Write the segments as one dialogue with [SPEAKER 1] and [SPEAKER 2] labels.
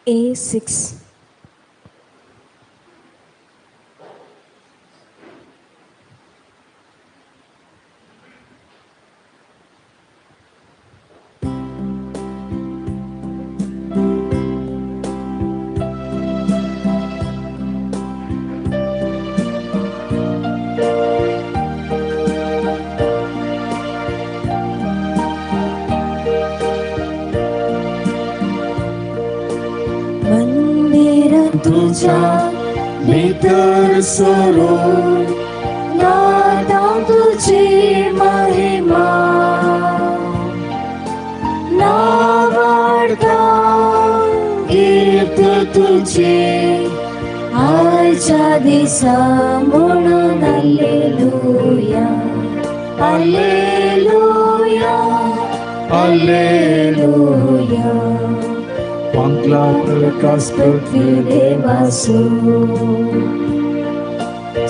[SPEAKER 1] A6.
[SPEAKER 2] तुझ्या भितर सरून गाता तुझी महिमा नावाडता कीर्त तुझी आयच्या दिसा म्हणून alleluia alleluia alleluia.
[SPEAKER 3] पंकला प्रकाश
[SPEAKER 2] पृथ्वी देवासो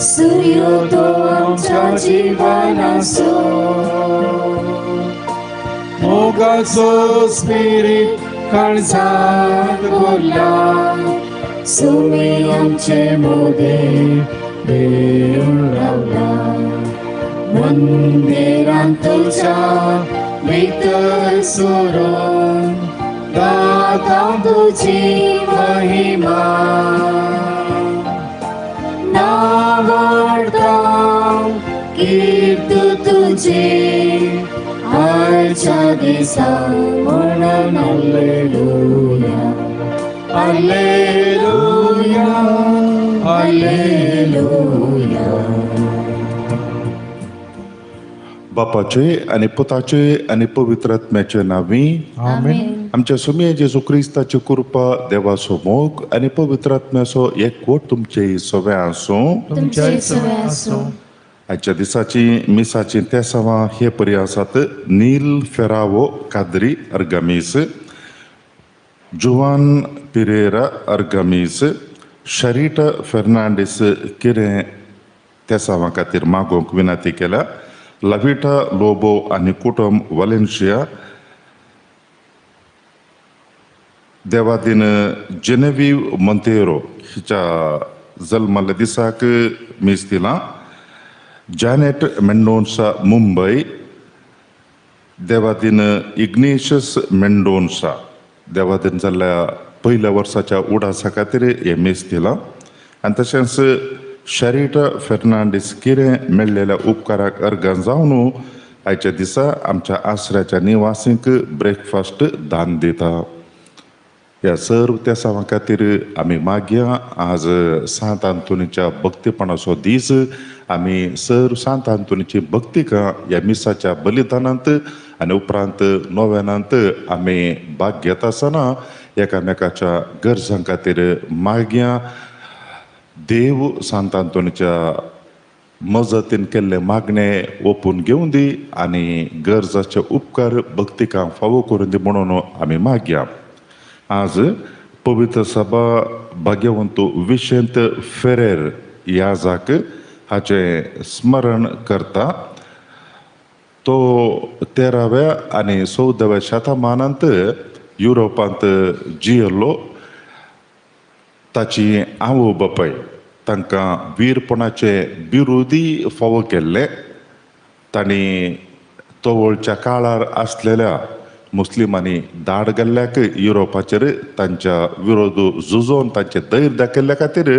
[SPEAKER 2] सूर्य तो आमच्या जीवनासो
[SPEAKER 3] मोगाचो स्पिरीट काळजांत भरला
[SPEAKER 2] सुमी आमचे मोदे देऊन रावला मंदिरांत तुझ्या भितर सरून गाता तुझी महिमा नावाडता कीर्त तुझी आयच्या दिसा म्हणून alleluia
[SPEAKER 3] alleluia
[SPEAKER 2] alleluia.
[SPEAKER 4] बापाचे आनी पुताचे आनी पवित्र आत्म्याचे नांवी
[SPEAKER 3] आमेन.
[SPEAKER 4] आमच्या सुमये जेजू क्रिस्ताची कृपा, देवाचो मोग आनी पवित्र आत्म्याचो एकवट तुमचे सगळे आसूं.
[SPEAKER 1] तुमचे सगळे आसूं.
[SPEAKER 4] आजच्या दिसाची मिसाची तेसावां हे परी आसात. नील फेरावो काद्री अर्गमीस, जुवान पिरेरा अर्गमीस, शरीटा फेर्नांडीस किरें तेसावां खातीर मागोवंक विनंती केल्या, लविटा लोबो आनी कुटुंब वालेन्शिया, देवादीन जेनेवीव मंतेरो हिच्या जल्माल्ल्या दिसाक मीस दिलां, जॅनेट मेंडोन्सा मुंबय, देवादीन इग्नेशियस मेंडोन्सा देवादीन जाल्ल्या पयल्या वर्साच्या उडासा खातीर हें मीस दिलां आनी तशेंच शरीटा फेर्नांडीस किरें मेळ्ळेल्या उपकाराक अर्गां जावन आयच्या दिसा आमच्या आसऱ्याच्या निवासींक ब्रेकफास्ट दान दिता. ह्या सर्व तेसावां खातीर आमी मागया. आज सांत आंतोनीच्या भक्तीपणाचो दीस. आमी सर्व सांत आंतोनीची भक्तिका ह्या मिसाच्या बलिदानांत आनी उपरांत नोवेनांत आमी भाग घेता आसतना एकामेकाच्या गरजां खातीर मागया. देव सांत आंतोनीच्या मजतीन केल्ले मागणे ओपून घेवन दी आनी गरजाचे उपकार भक्तिकां फावो करून दी म्हणून आमी मागया. आज पवित्र सभा भाग्यवंत विशेंत फेरेर याजाक हाचें स्मरण करता. तो 13व्या आनी 14व्या शतमानांत युरोपांत जियेल्लो. ताची आवय बापाय तांकां वीरपणाचे बिरुदी फावो केल्ले. तांणी तवळच्या काळार आसलेल्या मुस्लिमांनी धाड घाल्ल्याक युरोपाचेर तांच्या विरोध झुजोवन तांचे धैर्य दाखयल्ल्या खातीर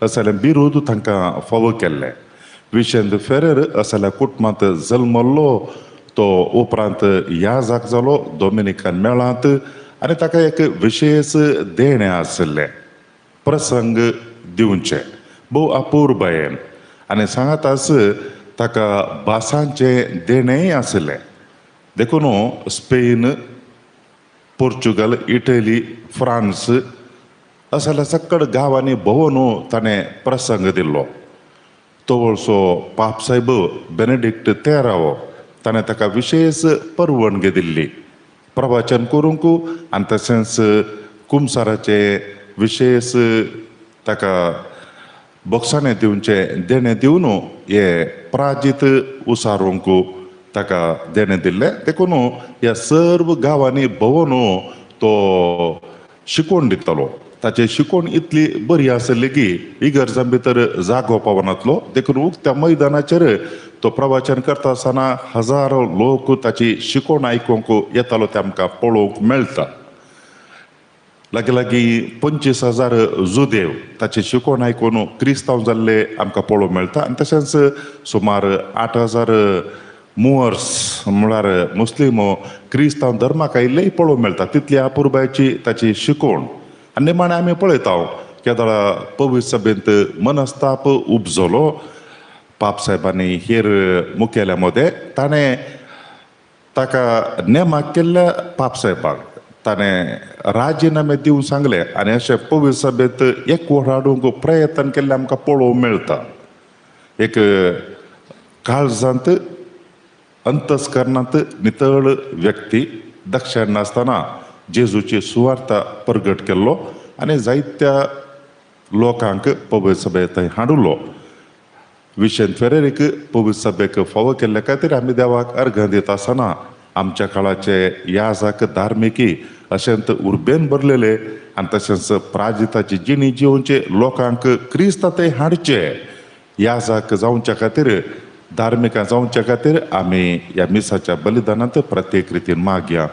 [SPEAKER 4] असले बिरुद तांकां फावो केल्ले. विशेंत फेरेर असल्या कुटुंबांत जल्मल्लो. तो उपरांत याजाक जालो डोमिनिकन मेळांत आनी ताका एक विशेश देणें आशिल्लें प्रसंग दिवचे भोव अपुरबायेन आनी सांगाताच ताका भासांचें देणेंय आशिल्लें. देखून स्पेन, पोर्चुगल, इटली, फ्रांस असल्या सकड गांवांनी भोंवन ताणें प्रसंग दिल्लो. तवळसो पापसाहेब बेनेडिक्ट 13वो ताणें ताका विशेश परवणगी दिल्ली प्रवचन करूंक आनी तशेंच कुमसाराचें विशेश ताका बोक्साणें दिवचें देणें दिवन हे प्राजीत उसारूंक ताका देणें दिल्लें. देखून ह्या सर्व गांवांनी भोंवन तो शिकवण दितालो. ताची शिकवण इतली बरी आसली की इगर्जां भितर जागो पावनातलो, देखून उक्त्या मैदानाचेर तो प्रवचन करता आसतना हजारो लोक ताची शिकवण आयकूंक येतालो तें आमकां पळोवंक मेळटा. लागीं लागीं 25,000 जुदेव ताची शिकवण आयकून क्रिस्तांव जाल्ले आमकां पळोवंक मेळटा. आनी तशेंच सुमार 8,000 मुअर्स म्हळ्यार मुस्लिम क्रिस्तांव धर्माक आयिल्लेय पळोवंक मेळटा. तितली अपुरबायची ताची शिकवण. आनी निमाणें आमी पळयता केदळा पवित्र सभेंत मनस्ताप उपजलो पाप साहेबांनी हेर मुखेल्या मदें ताणें ताका नेमाक केल्ल्या पाप साहेबाक ताणें राजिनामे दिवन सांगलें आनी अशें पवित्र सभेंत एकवट हाडूंक प्रयत्न केल्लें आमकां पळोवंक मेळटा. एक काळजांत अंतस्करणांत नितळ व्यक्ती दक्षिण नासतना जेजूची सुवार्ता प्रगट केल्लो आनी जायत्या लोकांक पवित्र सभेंत हाडुलो. विशेंत फेरेरीक पवित्र सभेक फावो केल्ल्या खातीर आमी देवाक अर्घ दिता आसतना आमच्या काळाचे याजाक धार्मिकी अशेंत उर्बेन भरलेले आनी तशेंच प्राजिताची जिणी जिवचे लोकांक क्रिस्ता ते हाडचे याजाक जावच्या खातीर धार्मिकां जावच्या खातीर आमी ह्या मिसाच्या बलिदानांत प्रत्येक रितीन मागया.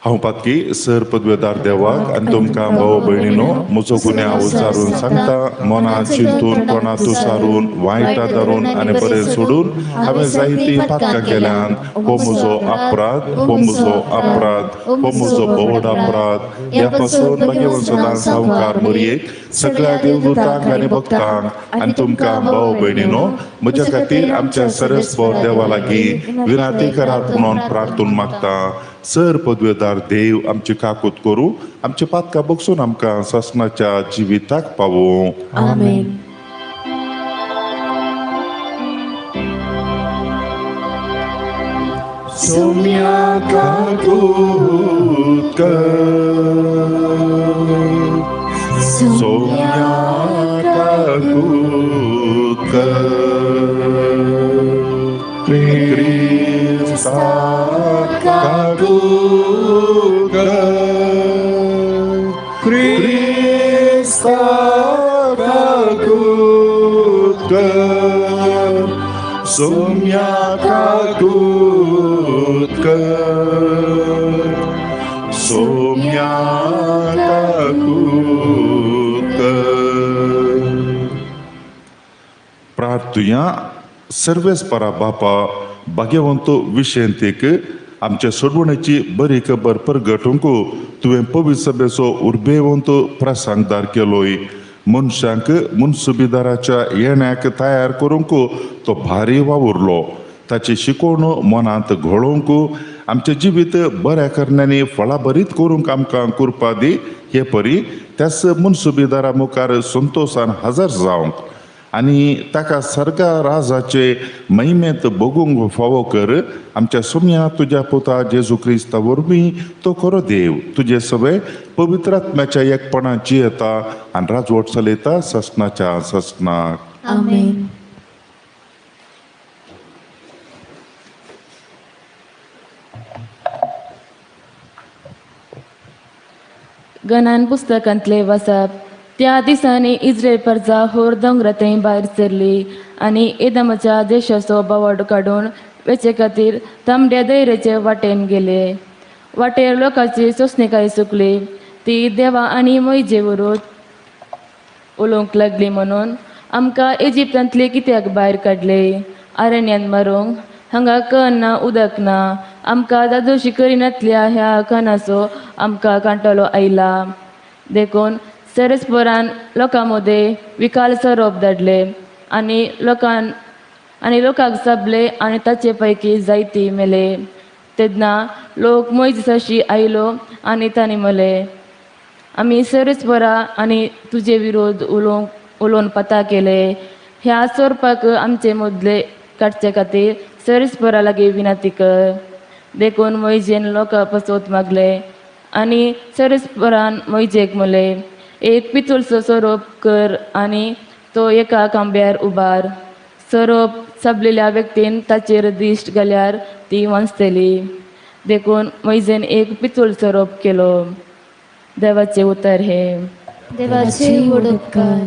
[SPEAKER 4] हांव पातकी सर पदवेदार देवाक आनी तुमकां भाव भयणीनो म्हजो गुन्यांव उचारून सांगता. मनांत चिंतून कोणाक तुसारून वायटां धरून आनी बरें सोडून हांवें जायतीं पातकां केल्यान. हो म्हजो अपराध, हो म्हजो अपराध, हो म्हजो भोवड अपराध. ह्या पासून भगवान सदां सावकार मोरयेक सगळ्या देवदूतांक आनी भक्तांक आनी तुमकां भाव भयणीनो म्हज्या खातीर आमच्या सरस्वर देवा लागीं विनाती करात म्हणून प्रार्थून मागता. सर पदवेदार देव आमची काकूत करूं, आमचे पातकां बगसून आमकां सासणाच्या जिविताक पावोवं.
[SPEAKER 1] आमेन.
[SPEAKER 3] सोम्या काकूत कर, सोम्या काकूत कर, क्रिस्ता काकूत कर, क्रिस्ता काकूत कर, सोम्या काकूत कर, सोम्या काकूत कर.
[SPEAKER 4] प्रार्थुया. सर्वेस्परा बापा भाग्यवंत विशेंतीक आमच्या सोडवणेची बरी खबर परगटूंक तुवें पवित्र सभेचो उर्बेवंत प्रसंगदार केलोय. मनशांक मनसुबीदाराच्या येण्याक तयार करूंक तो भारी वावुरलो. ताची शिकवण मनांत घोळोवंक आमचें जिवीत बऱ्या करण्यांनी फळाभरीत करूंक आमकां कृपा दी. हे परी त्याच मनसुबीदारा मुखार संतोशान हजर जावंक आनी ताका सर्गा राजाचे महिमेंत भोगूंक फावो कर. आमच्या सोम्या तुज्या पुता जेजू क्रिस्ता वरवीं तो खरो देव तुजे सगळे पवित्र आत्म्याच्या एकपणान जियेता आनी राजवट चलयता ससनाच्या ससनाक.
[SPEAKER 1] आमेन.
[SPEAKER 5] गणान पुस्तकांतले वाचप. त्या दिसांनी इस्रायल प्रजा होर दोंगरा थंय भायर सरली आनी एदमाच्या देशाचो बावड काडून वेचे खातीर तांबड्या दैरेचे वाटेन गेले. वाटेर लोकांची सोंसणीकाय सुकली. ती देवा आनी मोयजे विरोध उलोवंक लागली म्हणून आमकां इजिप्तांतले कित्याक भायर काडले आरण्यान मारूंक? हांगा कण ना, उदक ना, आमकां दादोशी करिनातल्या ह्या कणाचो आमकां कांटलो आयला. देखून सरस्परान लोकां मदें विकाल सोरोप धाडले आनी लोकांक साबले आनी ताचे पैकी जायती मेले. तेन्ना लोक मोयजेसाशी आयलो आनी तांणी म्हणलें, आमी सरस्परा आनी तुजे विरोध उलोवन पता केले. ह्या सोरपाक आमचे मदले काडचे खातीर सरस्परा लागीं विनंती कर. देखून मोयजेन लोकां पसोत मागले आनी सरस्परान मोयजेक म्हणलें, एक पितूलचो सोरोप कर आनी तो एका खांब्यार उबार. सोरोप साबलेल्या व्यक्तीन ताचेर दिश्ट घाल्यार ती वांचतली. देखून मोयजेन एक पितूळ सोरोप केलो. देवाचें उतर हें.
[SPEAKER 1] देवाचे व्हड उपकार.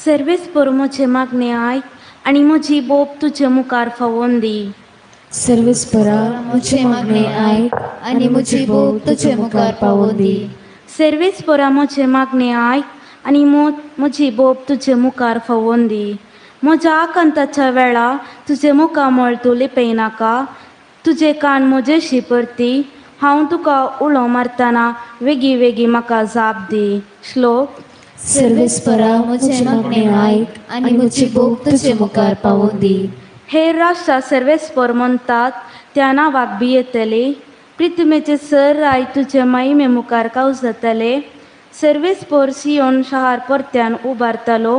[SPEAKER 6] सर्वेस्पर म्हजें मागणें आयक आनी म्हजी बोब तुजे मुखार फावोन दी.
[SPEAKER 1] सर्वेस्परा म्हजें मागणें आयक आनी म्हजी बोब तुजे मुखार पावोन दी.
[SPEAKER 6] सर्वेस्परा म्हजें मागणें आयक आनी म्हजी बोब तुजे मुखार फावोन दी. म्हज्या आकांताच्या वेळा तुजें मुखामळ तूं लिपयनाका. तुजें कान म्हजेशी परती. हांव तुका उलो मारतना वेगीं वेगीं म्हाका जाप दी. श्लोक.
[SPEAKER 1] सर्वेस्परा म्हजें मागणें आयक आनी म्हजी बोब तुजे मुखार पावोन दी.
[SPEAKER 6] हे राष्ट्रा सर्वेस्पर म्हणटात त्या नांवाक भियेतले. प्रिथमेचे सर राय तुजे महिमे मुखार कावस जातले. सर्वेस्पर सियोन शहार परत्यान उबारतलो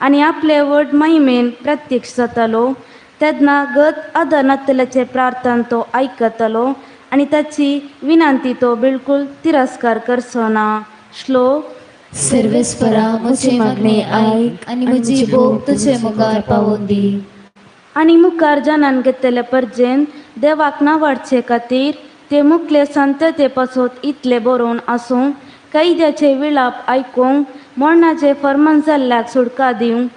[SPEAKER 6] आनी आपले व्हड महिमेन प्रत्यक्ष जातलो. तेन्ना गत आदर प्रार्थना तो आयकतलो आनी ताची विनंती तो बिलकुल तिरस्कार करचो ना. श्लोक.
[SPEAKER 1] सर्वेस्परा म्हजें मागणें आयक आनी म्हजी बोब तुजे मुखार पावोन दी.
[SPEAKER 6] आनी मुखार जनान घेतले परजेन देवाक नावाडचे खातीर ते मुखले संतते पासत इतले बरोवन आसूं कैद्याचे विलाप आयकूंक मरणाचे फर्मान जाल्ल्याक सुटका दिवंक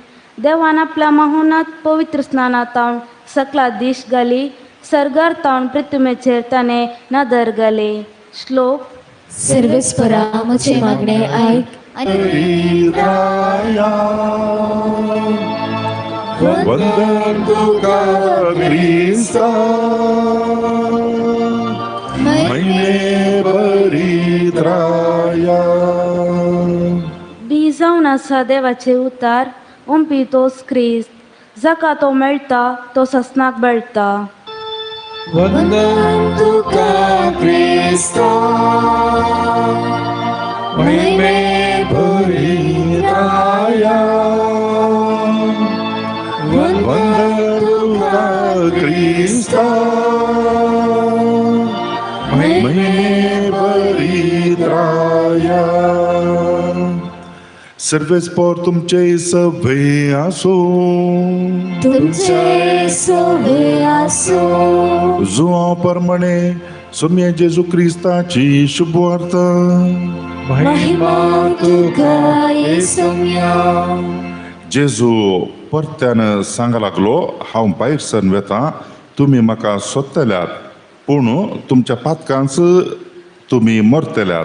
[SPEAKER 6] देवान आपल्या माहुनात पवित्र स्नानातावन सकला दीश घाली. सर्गार तावन पृथ्वीचेर ताणें नदर घाली. श्लोक.
[SPEAKER 1] सर्वेस्परा म्हजें मागणें आयक आनी
[SPEAKER 4] वंदन तुका क्रिस्ता महिमे बरिद्राया.
[SPEAKER 6] बी जावन आसा देवाचे उतार ओंपी तोच क्रिस्त. जाका तो मेळटा तो ससनाक मेळटा.
[SPEAKER 2] वंदन तुका क्रिस्ता महिमे बरिद्राया.
[SPEAKER 4] वंदन तुका क्रिस्ता महिमे बरिद्राया. सर्वेस्पर तुमचे सभे आसूं.
[SPEAKER 1] तुमचे सभे आसूं.
[SPEAKER 4] जुआं परमणे सुम्ये जेजू क्रिस्ताची शुभवार्ता.
[SPEAKER 2] महिमा तुका येसुम्या.
[SPEAKER 4] जेजू परत्यान सांगा लागलो, हांव भायर सरून वेता, तुमी म्हाका सोदतल्यात पूण तुमच्या पातकांच तुमी मरतल्यात.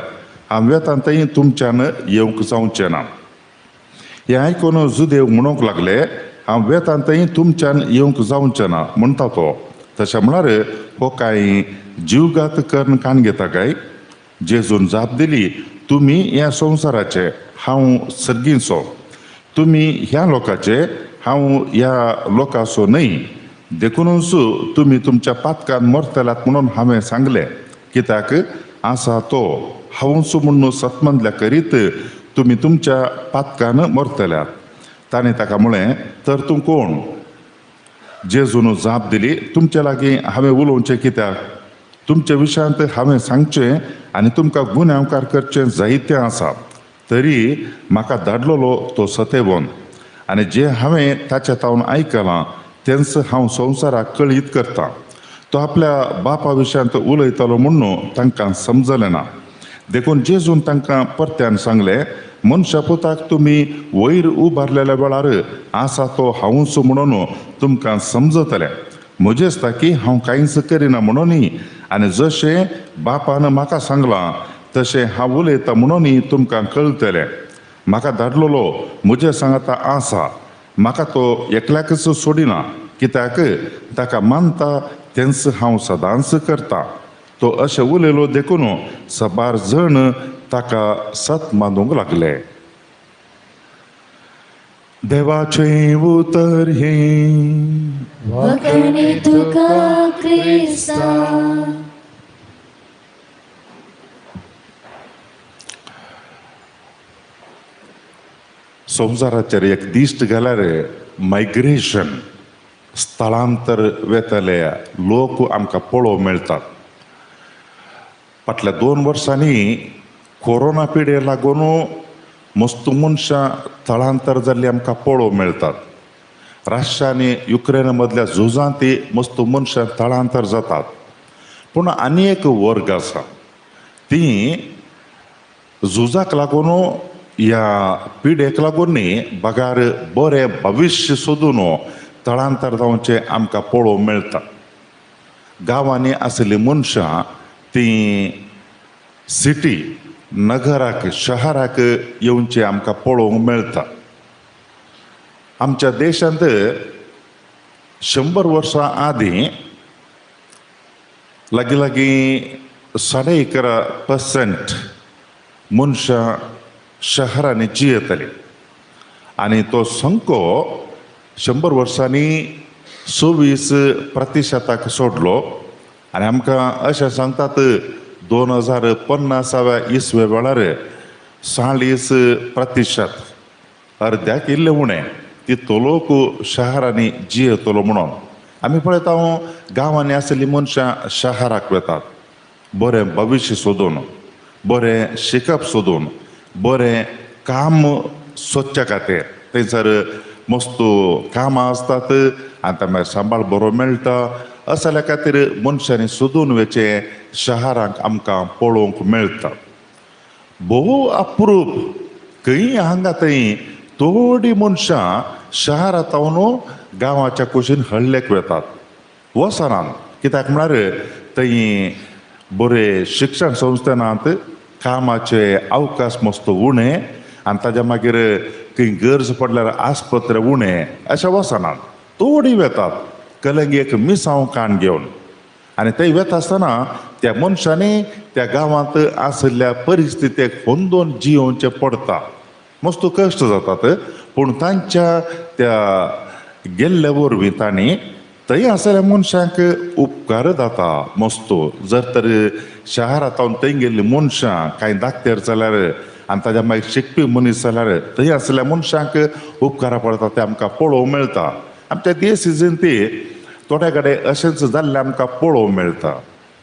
[SPEAKER 4] हांव वेता थंय तुमच्यान येवंक जावचें ना. हें आयकून जुदेव म्हणूंक लागले, हांव वेता थंय तुमच्यान येवंक जावचें ना म्हणटा तो. तशें म्हळ्यार हो कांय जीवघात करून कान घेता काय? जेजून जाप दिली, तुमी ह्या संवसाराचे, हांव सर्गींचो. तुमी ह्या लोकांचे, हांव ह्या लोकांचो न्हय. देखूनच तुमी तुमच्या पातकान मरतल्यात म्हणून हांवें सांगलें. कित्याक आसा तो हांवच म्हणून सतमंदल्या करीत तुमी तुमच्या पातकान मरतल्यात. ताणें ताका म्हळें, तर तूं कोण? जेजून जाप दिली, तुमचे लागीं हांवें उलोवचें कित्याक? तुमच्या विशयांत हांवें सांगचें आनी तुमकां गुन्यांवकार करचें जायतें आसा. तरी म्हाका धाडलेलो तो सतेवन आनी जें हांवें ताच्या तावन आयकलां तेंच हांव संवसाराक कळीत करतां. तो आपल्या बापा विशयांत उलयतालो म्हणून तांकां समजलें ना. देखून जेजून तांकां परत्यान सांगलें, मनशा पुताक तुमी वयर उबारलेल्या वेळार आसा तो हांवूच म्हणून तुमकां समजतलें. म्हजेच ताकी हांव कांयच करिना म्हणून आनी जशें बापान म्हाका सांगलां तशें हांव उलयतां म्हणून तुमकां कळटलें. म्हाका धाडलेलो म्हजे सांगाता आसा. म्हाका तो एकल्याकच सोडिना, कित्याक ताका मानता तेंच हांव सदांच करतां. तो अशें उलयलो देखून सबार जण ताका सत मानूंक लागले. देवाचें उतर हें.
[SPEAKER 1] वखणी तुका क्रिस्ता.
[SPEAKER 4] संवसाराचेर एक दिश्ट घाल्यार मायग्रेशन, स्थलांतर वेतले लोक आमकां पळोवंक मेळटात. फाटल्या 2 वर्सांनी कोरोना पिडे लागून मस्त मनशां थळांतर जाल्लीं आमकां पळोवंक मेळटात. रशिया आनी युक्रेना मदल्या झुजांत ती मस्त मनशां थळांतर जातात. पूण आनी एक वर्ग आसा ती झुजाक लागून ह्या पिडेक लागून न्ही बगार बरें भविश्य सोदून थळांतर जावचें आमकां पळोवंक मेळटा. गांवांनी आशिल्लीं मनशां तीं सिटी नगराक शहराक येवचें आमकां पळोवंक मेळटा. आमच्या देशांत 100 वर्सां आदीं लागीं लागीं 11.5% मनशां शहरांनी जियेतालीं आनी तो संको 100 वर्सांनी 24% सोडलो. आनी आमकां अशें सांगतात 2050 इसवे वेळार 40% अर्द्याक इल्लें उणें तितलो लोक शहरांनी जियेतलो म्हणून. आमी पळयता गांवांनी आशिल्लीं मनशां शहराक वेतात बरें भविश्य सोदून, बरें शिकप सोदून, बरें काम सोदच्या खातीर. थंयसर मस्त कामां आसतात आनी ते मागीर सांबाळ बरो मेळटा. असल्या खातीर मनशांनी सोदून वचें शहरांक आमकां पळोवंक मेळटा. भोव अप्रूप खंय हांगा थंय थोडीं मनशां शहरांत गांवाच्या कुशीन हळ्ळेक वेतात, वचनात. कित्याक म्हळ्यार थंय बरे शिक्षण संस्थे नात, कामाचे अवकाश मस्त उणें आनी ताज्या मागीर खंय गरज पडल्यार आस्पत्रे उणें, अशें वचनात. थोडीं वेतात कलंगी एक मिसांव काण घेवन. आनी थंय वेता आसतना त्या मनशांनी त्या गांवांत आशिल्ल्या परिस्थितीक होंदोन जियोवचें पडटा. मस्त कश्ट जातात पूण तांच्या त्या गेल्ल्या वरवीं तांणी थंय आशिल्ल्या मनशांक उपकार जाता मस्त. जर तर शहरांत थंय गेल्लीं मनशां कांय दाखतेर जाल्यार आनी ताज्या मागीर शिकपी मनीस जाल्यार थंय आशिल्ल्या मनशांक उपकारा पडटा तें आमकां पळोवंक मेळटा. आमच्या देश ती थोड्या कडेन अशेंच जाल्लें आमकां पळोवंक मेळटा.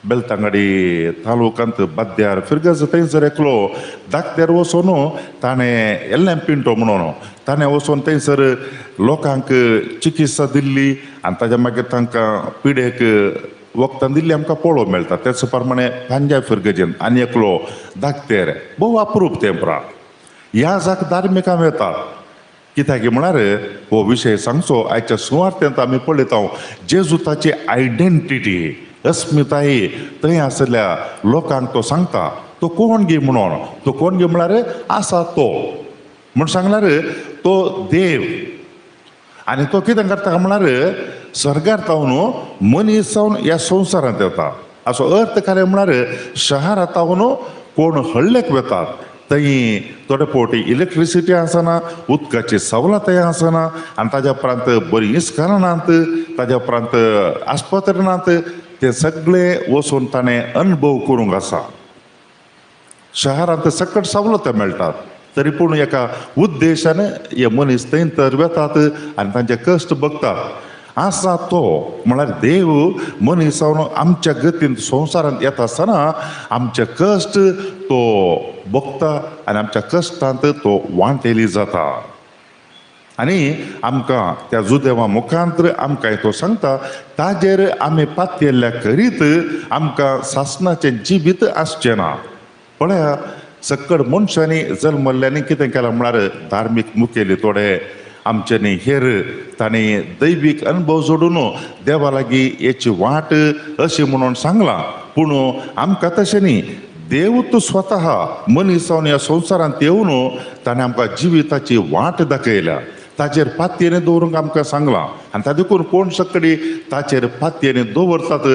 [SPEAKER 4] बेलतांगडी तालुकांत बाद्यार फिरगज थंयसर एकलो दाखतेर वचून ताणें एल एम पिंटो म्हणून ताणें वचून थंयसर लोकांक चिकित्सा दिल्ली आनी ताज्या मागीर तांकां पिडेक वखदां दिल्ली आमकां पळोवंक मेळटा. त्याच प्रमाणे पांजाब फिरगजेन आनी एकलो दाखतेर भोव अप्रूप तेंपरा ह्या जाक धार्मिकां वेतात. कित्याक म्हळ्यार हो विशय सांगचो आयच्या सुवार्थेंत आमी पळयता जेजू ताची आयडेंटिटी अस्मिताय थंय आशिल्ल्या लोकांक तो सांगता. तो कोण गे म्हणून, तो कोण गे म्हळ्यार आसा तो म्हूण सांगल्यार तो देव. आनी तो कितें करता म्हळ्यार स्वर्गार तावन मनीस जावन ह्या संवसारांत येता. असो अर्थ कार्य म्हळ्यार शहरांत तावन कोण हळ्ळेक वेतात थंय थोडे फावटी इलेक्ट्रिसिटी आसना, उदकाची सवलतय आसना आनी ताज्या उपरांत बरीं इस्कानां नात, ताज्या उपरांत आस्पत्रे नात. ते सगळे वचून ताणें अनुभव करूंक आसा. शहरांत सकट सवलती मेळटात तरी पूण एका उद्देशान हे मनीस थंय तर वेतात आनी तांचे कश्ट बगतात. आसा तो म्हळ्यार देव मनीस जावन आमच्या गतीन संवसारांत येता आसतना आमचे कश्ट तो बगता आनी आमच्या कश्टांत तो वांटेली जाता. आनी आमकां त्या जुदेवा मुखांत आमकां तो सांगता ताजेर आमी पातयेल्ल्या करीत आमकां सासणाचें जिवीत आसचें ना. पळया सकड मनशांनी जल्मल्ल्यांनी कितें केलां म्हळ्यार धार्मीक मुखेली थोडे आमच्यांनी हेर तांणी दैवीक अनुभव जोडून देवा लागीं हेची वाट अशी म्हणून सांगलां. पूण आमकां तशें न्ही, देव तो स्वतः मनीस जावन ह्या संवसारांत येवन ताणें आमकां जिविताची वाट दाखयल्या. ताचेर पातयेने दवरूंक आमकां सांगलां आनी ताजे देखून कोण सकडी ताचेर पातयेने दवरतात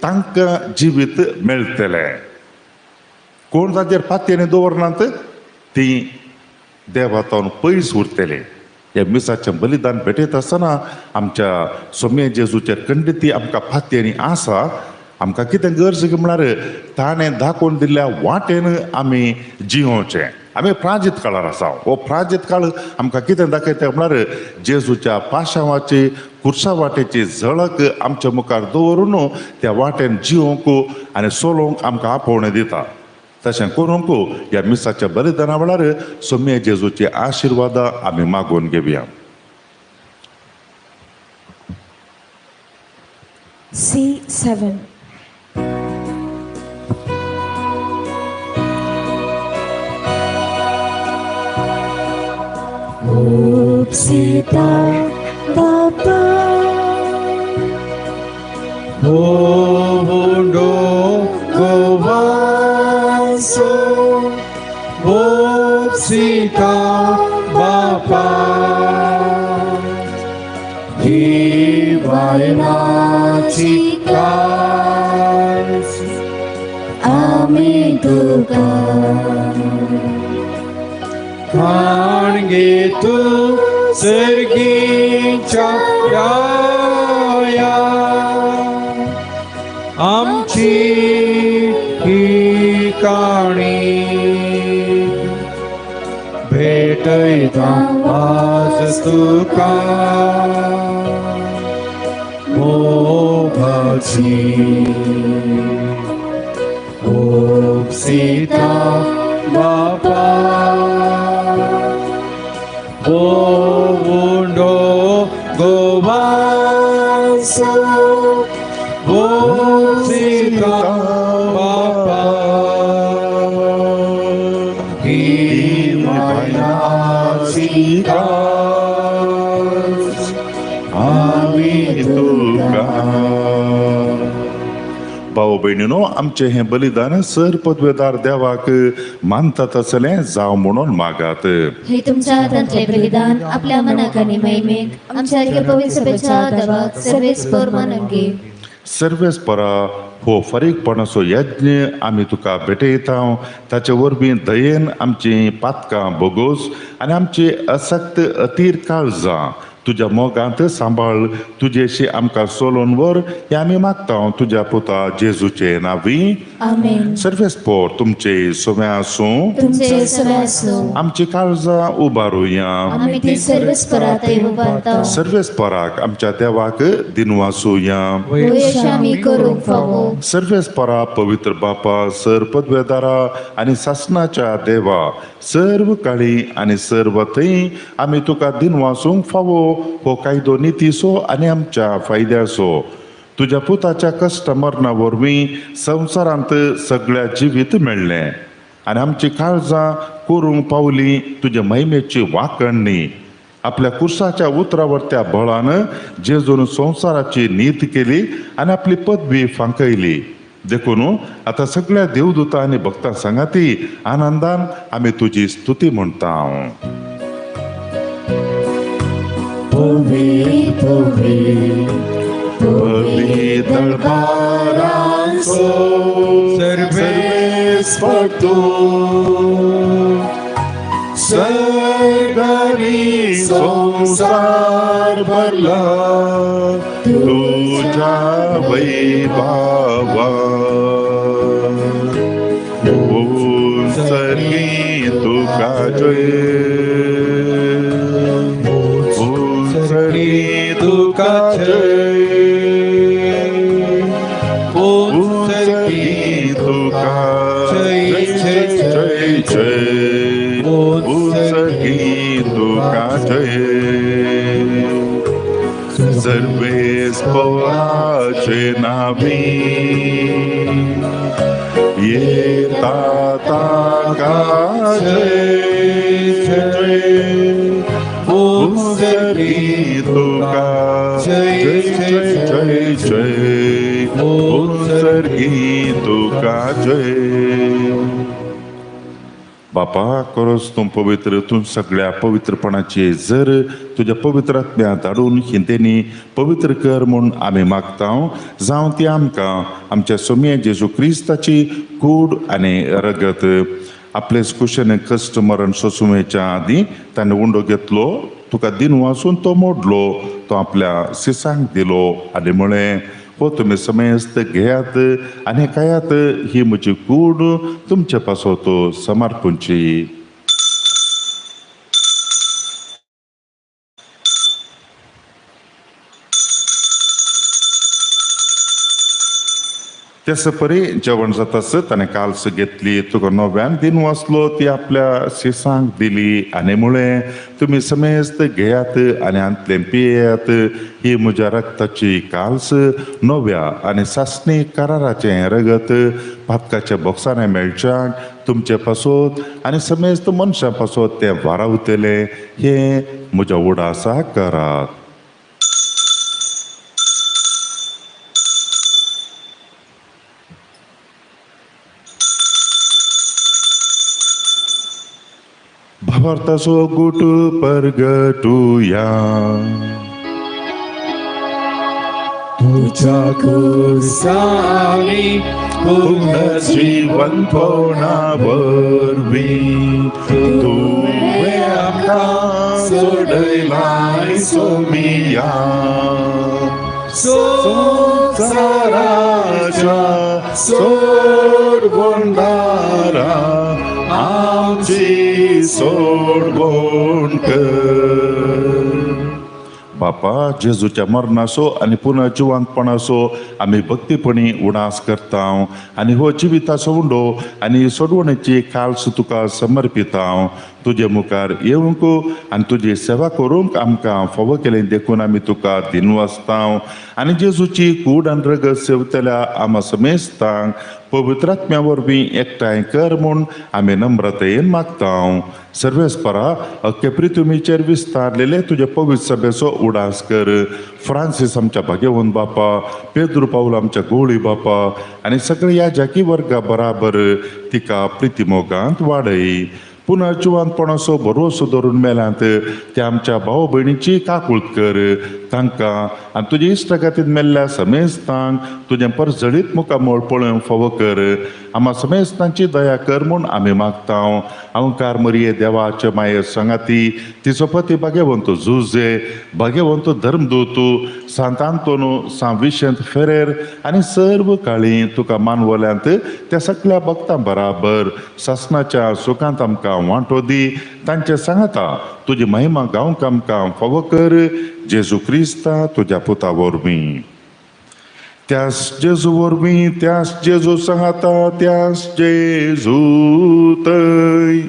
[SPEAKER 4] तांकां जिवीत मेळटलें. कोण ताचेर पातयेने दवरनात ती देवातावन पयस उरतले. ह्या मिसाचें बलिदान भेटयत आसतना आमच्या सोम्या जेजूचेर खंडिती आमकां पातयेनी आसा. आमकां कितें गरज म्हळ्यार ताणें दाखोवन दिल्ल्या वाटेन आमी जियोवचें. आमी प्राजीत काळार आसा. हो प्राजीत काळ आमकां कितें दाखयता म्हळ्यार जेजूच्या पाशांवाची खुर्सा वाटेची झळक आमच्या मुखार दवरून त्या वाटेन जियोवंक आनी चलोवंक आमकां आपोवणें दिता. तशें करूंक ह्या मिसाच्या बलिदाना वेळार सोम्या जेजूचे आशिर्वाद आमी मागून घेवया.
[SPEAKER 1] C7. Upsita Baba
[SPEAKER 2] Ovundo Govanso Upsita Baba Divainachi Kals
[SPEAKER 1] Ami Tuka
[SPEAKER 2] खाणगे तू सर्गीच्या राया आमची ही काणी भेटयता आज तुका मोगाची उपसिता बापा Ovundo Govanso Upsita Bapa Divainachi Kals
[SPEAKER 4] आमी तुका. भाव भयणीनो, आमचें हें बलिदान सर पदवेदार देवाक मानता तसलें जावं म्हणून मागात.
[SPEAKER 1] हे तुमच्या हातांतले बलिदान आपल्या मनाक आनी महिमेक आमच्या पवित्र सभेच्या देवाक सर्वेस्पर मानून घे.
[SPEAKER 4] सर्वेस्परा हो फारीकपणाचो यज्ञ आमी तुका भेटयता, ताचे वरवीं दयेन आमचीं पातकां भोगोस आनी आमची असक्त अतीर काळजां तुज्या मोगांत सांबाळ. तुजेशी आमकां सोलोवन व्हर हें आमी मागता तुज्या पुता जेजूचे नांवी.
[SPEAKER 1] आमेन.
[SPEAKER 4] सर्वेस्पर तुमचे सोम्या आसूं.
[SPEAKER 1] तुमचे सवे आसूं.
[SPEAKER 4] आमची काळजां उबारुया.
[SPEAKER 1] आमी ती सर्वेस्परा थंय उबारता.
[SPEAKER 4] सर्वेस्पराक आमच्या देवाक दिनवासुया.
[SPEAKER 1] अशें आमी करूंक फावो.
[SPEAKER 4] सर्वेस्परा पवित्र बापा, सर पदवेदारा आनी सासनाच्या देवा, सर्व काळी आनी सर्व थंय आमी तुका दिनवासूंक फावो. हो कायदो नितीचो आनी आमच्या फायद्याचो. तुज्या पुताच्या कश्ट मरणा वरवीं संवसारांत सगळ्या जिवीत मेळ्ळें आनी आमची काळजां करूंक पावली तुज्या महिमेची वाकणणी. आपल्या कुर्साच्या उतरावरत्या बळान जेजून संवसाराची नीत केली आनी आपली पदवी फांकयली. देखून आतां सगळ्या देवदूता आनी भक्तां सांगाती आनंदान आमी तुजी स्तुती म्हणटा. पवित्र दरबारांचो
[SPEAKER 2] सर्वेस्पर तूं सर्गानी संसार भरला
[SPEAKER 4] तुझ्या वैभवा उत्सर्गी तुका जय, उत्सर्गी
[SPEAKER 2] तुका जय,
[SPEAKER 4] उत्सर्गी तुका जय जय जय जय, उत्सर्गी तुका जय. सर्वेस्पराचे नावी येता ताका जय जय, उत्सर्गी तुका जय जय जय जय, उत्सर्गी तुका जय. बापा, खरोच तूं पवित्र, तूं सगळ्या पवित्रपणाचे जर तुज्या पवित्र आत्म्या धाडून हिंदेनी पवित्र कर म्हूण आमी मागता. जावं ती आमकां आमच्या सोम्या जेजू क्रिस्ताची कूड आनी रगत. आपले कुशेन कश्ट मरण सोंसुमेच्या आदीं ताणें उंडो घेतलो, तुका दिन वाचून तो मोडलो, तो आपल्या सिसांक दिलो आनी म्हळें, हो तुमी समेस्त घेयात आनी खायात, ही म्हजी कूड तुमचे पासत समर्पणची. तेस परी जेवण जातास ताणें काल्स घेतली, तुका नव्यान दिन वाचलो, ती आपल्या शिसांक दिली आनी म्हळें, तुमी समेस्त घेयात आनी हांतलें पियेयात, ही म्हज्या रक्ताची काल्स नव्या आनी सासणी कराराचें रगत पातकाच्या बोक्सांनी मेळच्याक तुमचे पासत आनी समेस्त मनशां पासत तें वारावतलें, हें म्हज्या उडासा करात. भावार्थाचो गुट परगटुया.
[SPEAKER 2] तुझ्या खुर्सानी
[SPEAKER 4] पुनर्जीवनपणा वरवीं तुवें आमकां सोडयलाय सोमिया, संवसाराच्या सोडवणदारा आमची सोडवण कर. बापा, जेजूच्या मरणाचो आनी पुनः जिवंतपणाचो आमी भक्तीपणी उडास करता आनी हो जिविताचो उंडो आनी सोडवणेची काल्स तुका समर्पिता. तुजे मुखार येवंक आनी तुजी सेवा करूंक आमकां फावो केलें देखून आमी तुका दिनवासता आनी जेजूची कूड आनी रगत सेवतल्या आमा समेस्तांक पवित्रात्म्या वरवीं एकठांय कर म्हूण आमी नम्रतायेन मागता. सर्वेस्परा, अख्खे पृथ्वीचेर विस्तारलेले तुजे पवित्र सभेचो उडास कर. फ्रांसीस आमच्या भाग्यवंत बापा, पेद्रू पावल आमच्या गोळी बापा आनी सगळ्या ह्या जाकी वर्गा बराबर तिका प्रितीमोगांत वाडय. पुनः जिवंतपणाचो भरवसो धरून मेल्यांत त्या आमच्या भाव भयणीची काकूळत कर. तांकां आनी तुजे इश्टागतीन मेल्ल्या समेस्तांक तुजें परजळीत मुखामळ पळोवंक फावो कर. आमा समेस्तांची दया कर म्हूण आमी मागता. अंकार मरिये देवाचे माये सांगाती, तिचो पती भाग्यवंत जुजे, भाग्यवंत धर्मदूत सांत आंतोनू, सांत विशेंत फेरेर आनी सर्व काळी तुका मानवल्यांत त्या सगळ्या भक्तां बराबर सासनाच्या सुखांत आमकां वांटो दी. तांचे सांगाता तुजी महिमा गावंक आमकां फावो कर. जेजू क्रिस्ता तुज्या पुता वरवीं. त्यास जेजू वरवीं, त्यास जेजू सांगाता, त्यास जेजू तय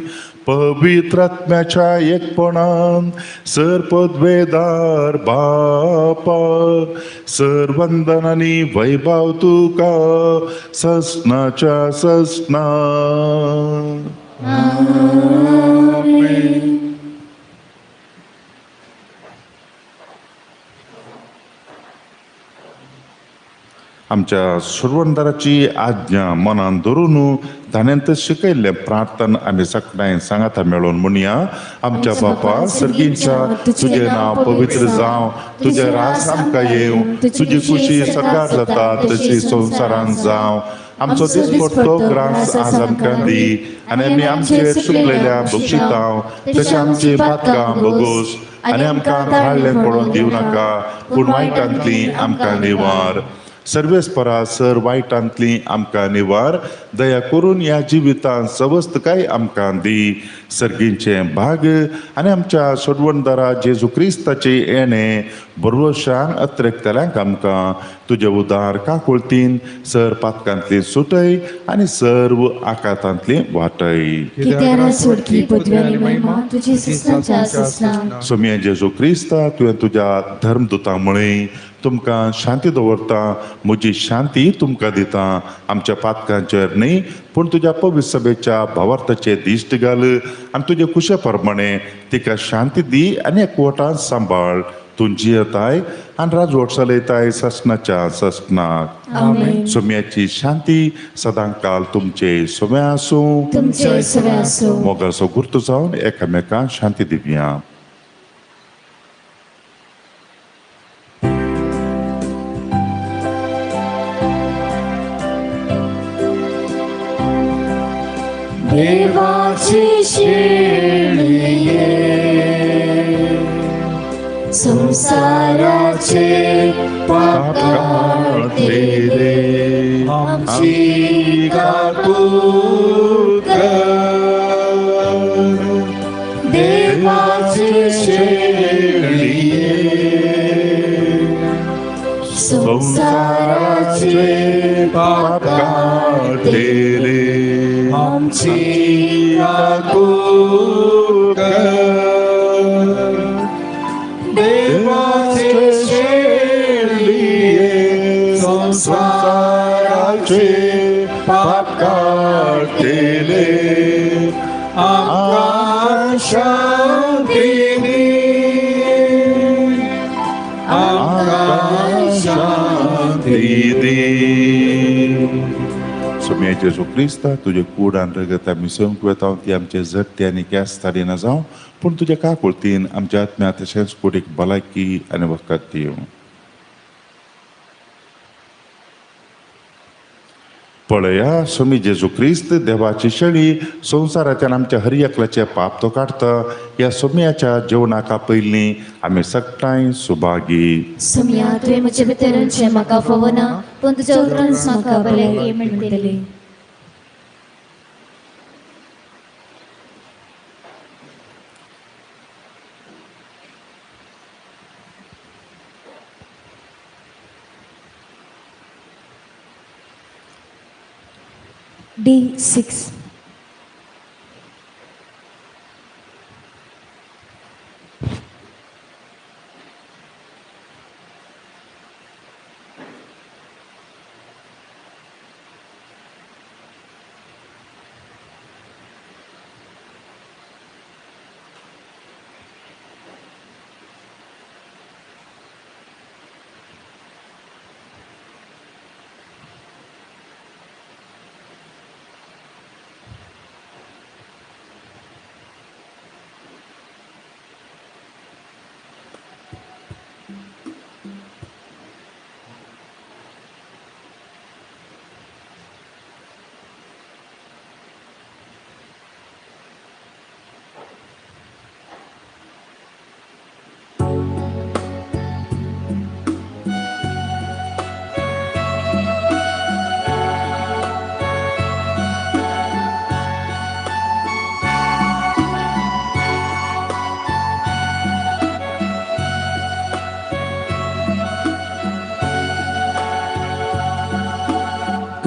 [SPEAKER 4] पवित्र आत्म्याच्या एकपणान सर पदवेदार बापा, सर वंदन आनी वैभव तुका ससनाच्या ससना.
[SPEAKER 1] आमेन.
[SPEAKER 4] आमच्या सुरवणदाराची आज्ञा मनान धरून ताणें शिकयल्लें प्रार्थना आमी सगळ्यांक सांगाता मेळोवन म्हणया. आमच्या बापा सर्गींच्या, तुजें नांव पवित्र जावं, तुजें रास आमकां येवं, तुजी खुशी सरकार जाता तशी संवसारांत जावं. आमचो दिसपट्टो ग्रास आज आमकां दी आनी आमी आमचेर चुकलेल्या बक्षितांव तशें आमची पातकां बगोस आनी आमकां धाडलें पडोवन दिवं नाका, पूण वायटांतली आमकां निवार. सर्वेस्परा, सर वायटांतली आमकां निवार. दया करून ह्या जिवितांत सवस्तकाय आमकां दी. सर्गींचें भाग आनी आमच्या सोडवणदारा जेजू क्रिस्ताचे येणें भरवशान अत्रेकतल्यांक आमकां तुजे उदार काकुळतीन सर पातकांतली सुटय आनी सर्व आकातांतली वाटय. सोम्या जेजू क्रिस्ता, तुवें तुज्या धर्मदुतां म्हळें, तुमकां शांती दवरता, म्हजी शांती तुमकां दिता. आमच्या पातकांचेर न्हय पूण तुज्या पवित्र सभेच्या भावार्थाचे दिश्ट घाल आनी तुजे कुशे प्रमाणे तिका शांती दी आनी एकवटान सांबाळ. तूं जियेताय आनी राजवट चलयताय ससनाच्या ससनाक. सोम्याची शांती सदांकाल तुमचे सोम्या आसूं. मोगाचो गुर्त जावन एकामेकांक शांती दिवया.
[SPEAKER 1] देवाची शेळये संसाराचे पाप काडतले,
[SPEAKER 2] आमची काकूळ कर. देवाची शेळये
[SPEAKER 4] संसाराचे पाप काडटेले
[SPEAKER 2] आमची काकूळ कर. देवाचे शेळये संसाराचे पाप काडटेले आमकां शांती दी, आमकां शांती दी.
[SPEAKER 4] सोम्या जेजू क्रिस्ता, तुजे कूड आनी रगत आमी संक वेता ती आमचे जगते आनी केस ताडिना जावं, पूण तुज्या काकुळतीन आमच्या आत्म्या तशेंच कुडीक भलायकी आनी वखद दिवं. पळया स्वामी जेजू क्रिस्त देवाची शेळी संवसाराच्यान आमच्या हर एकल्याचें पाप तो काडटा. ह्या सोम्याच्या जेवणाका पयलीं आमी सगटांय सुभागी.
[SPEAKER 1] सोम्या, तुवें म्हजे भितर येवचें म्हाका फावना, पूण तुज्या उतरानच म्हाका भलायकी मेळटली.
[SPEAKER 7] D6.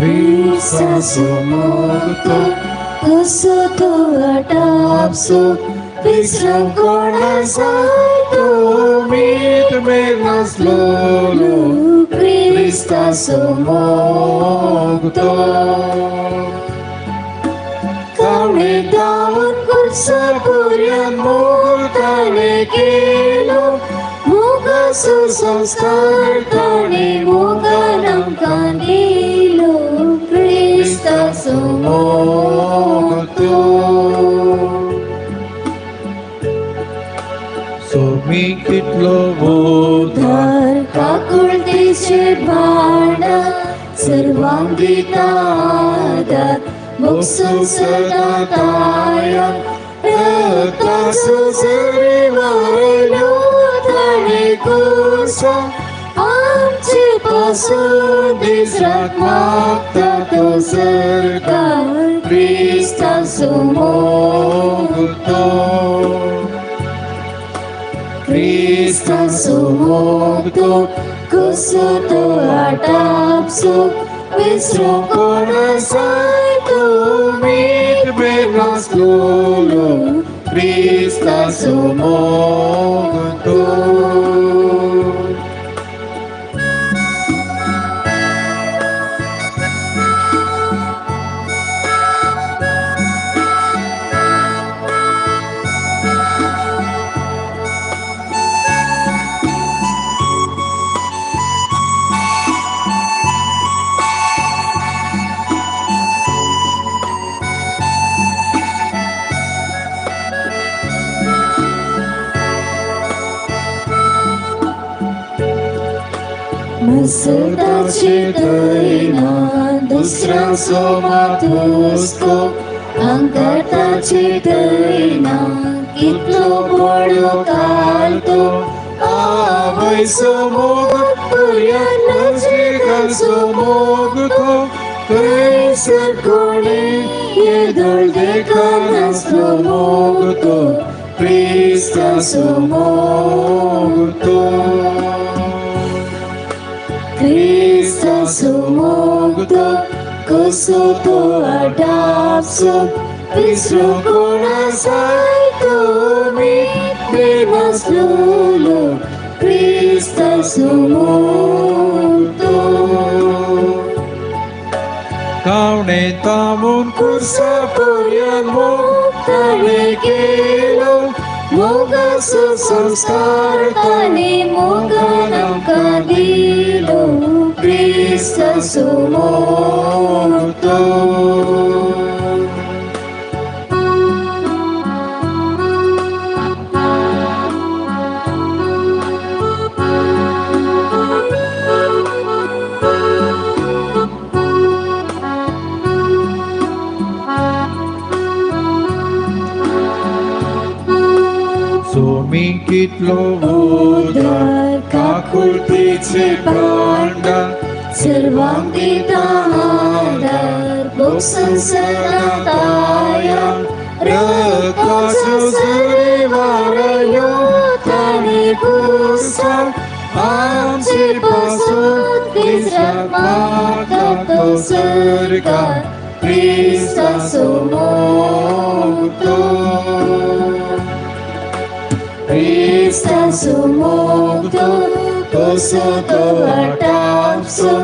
[SPEAKER 1] क्रिस्ताचो मोग कसो तो आटापसो विसरूंक कोणा जाय तो
[SPEAKER 2] उमेद मेळनासलोलो
[SPEAKER 1] क्रिस्ताचो मोग
[SPEAKER 2] तो
[SPEAKER 1] कवळे धांवन कुर्सा पुऱ्यान मोग ताणें केलो, मोगाचो संस्कार ताणें मोगान आमकां दिलो. क्रिस्ताचो मोग
[SPEAKER 2] तो सोमी कितलो उदार
[SPEAKER 1] काकुळतेचे भांडार सर्वांक दिता आदार, मोगसून सदां ताया रक्ताचो झरे वारयलो ताणें कुर्सा आमचे पासून दीस रात मागता तो सरकार. क्रिस्ताचो मोग
[SPEAKER 2] तो
[SPEAKER 1] क्रिस्ताचो मोग तो कसो तो आटापसो विसरूंक कोणा जाय तो
[SPEAKER 2] उमेद मेळनासलोलो क्रिस्ताचो मोग तो.
[SPEAKER 1] मसताचे दैना दुसऱ्यांचो मात हुस्को, अंकर्ताचे दैना कितलो बडो काल तो.
[SPEAKER 2] आवयचो मोग पुऱ्यान नजीकाचो मोग तो थंयसर कोणें येदोळ देखनासलो मोग तो क्रिस्ताचो मोग तो. क्रिस्ताचो मोग तो कसो तो आटापचो विसरू कोणा जाय तो नासलोलो क्रिस्ताचो मोग तो.
[SPEAKER 7] तावणे तामून कुर्सा पर्यंत मोग ताणें केलो
[SPEAKER 2] मोगाचो संस्कार ताणें मोगान आमकां दिलो क्रिस्ताचो मोग तो.
[SPEAKER 7] सोमी कितलो उदार काकुळतीचे भांडार
[SPEAKER 1] सर्वांक दिता आदार भोगसून सदां तयार
[SPEAKER 7] रगताचो झरे वारयो ताणें कुर्सार आमचे पासून
[SPEAKER 1] दीस रात मागता तो सरकार क्रिस्ताचो मोग तो. क्रिस्ताचो मोग तो कसो तो आटापचो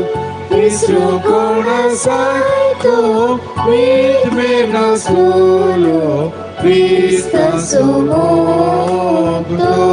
[SPEAKER 7] विसरू कोणा जाय तो मीत नासलोलो
[SPEAKER 1] क्रिस्ताचो मोग तो.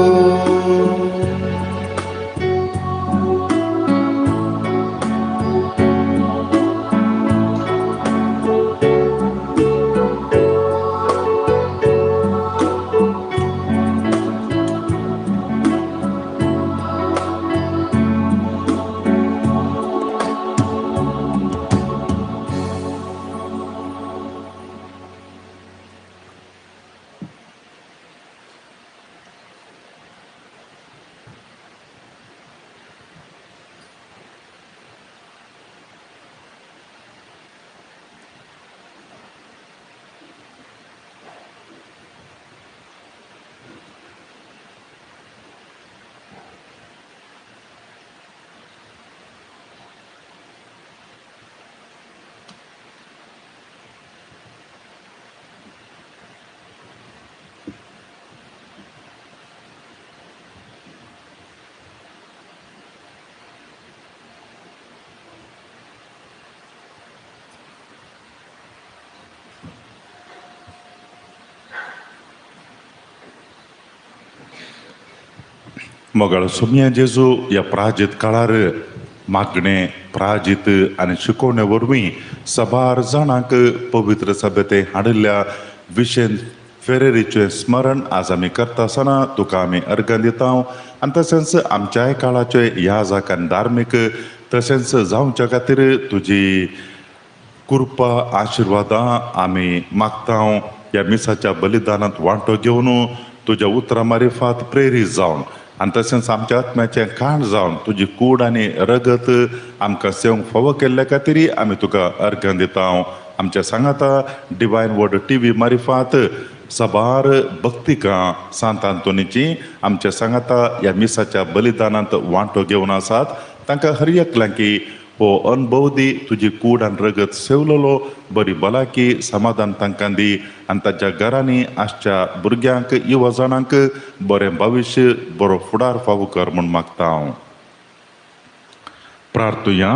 [SPEAKER 4] मोगाळ सोम्या जेजू ह्या प्राजीत काळार मागणें प्राजीत आनी शिकोवणे वरवीं साबार जाणांक पवित्र सभेते हाडिल्ल्या विशेन फेरेरीचें स्मरण आज आमी करता आसतना तुका आमी अर्गां दिता आनी तशेंच आमच्याय काळाचे याजक आनी धार्मीक तशेंच जावच्या खातीर तुजी कृपा आशिर्वादां आमी मागता. ह्या मिसाच्या बलिदानांत वांटो घेवन तुज्या उतरां मारिफात प्रेरीत जावन आनी तशेंच आमच्या आत्म्याचें खाण जावन तुजी कूड आनी रगत आमकां सेवंक फावो केल्ल्या खातीर आमी तुका अर्घां दिता. आमच्या सांगाता डिवायन वर्ड टी व्ही मारिफात साबार भक्तिकां सांत आंतोनीची आमच्या सांगाता ह्या मिसाच्या बलिदानांत वांटो घेवन आसात. तांकां हर एकल्यांकी हो अनुभव दी, तुजी कूड आनी रगत सेवलेलो बरी भलायकी समाधान तांकां दी आनी ताच्या घरांनी आसच्या भुरग्यांक युवा जाणांक बरें भविश्य बरो फुडार फावो कर म्हूण मागता हांव. प्रार्थुया.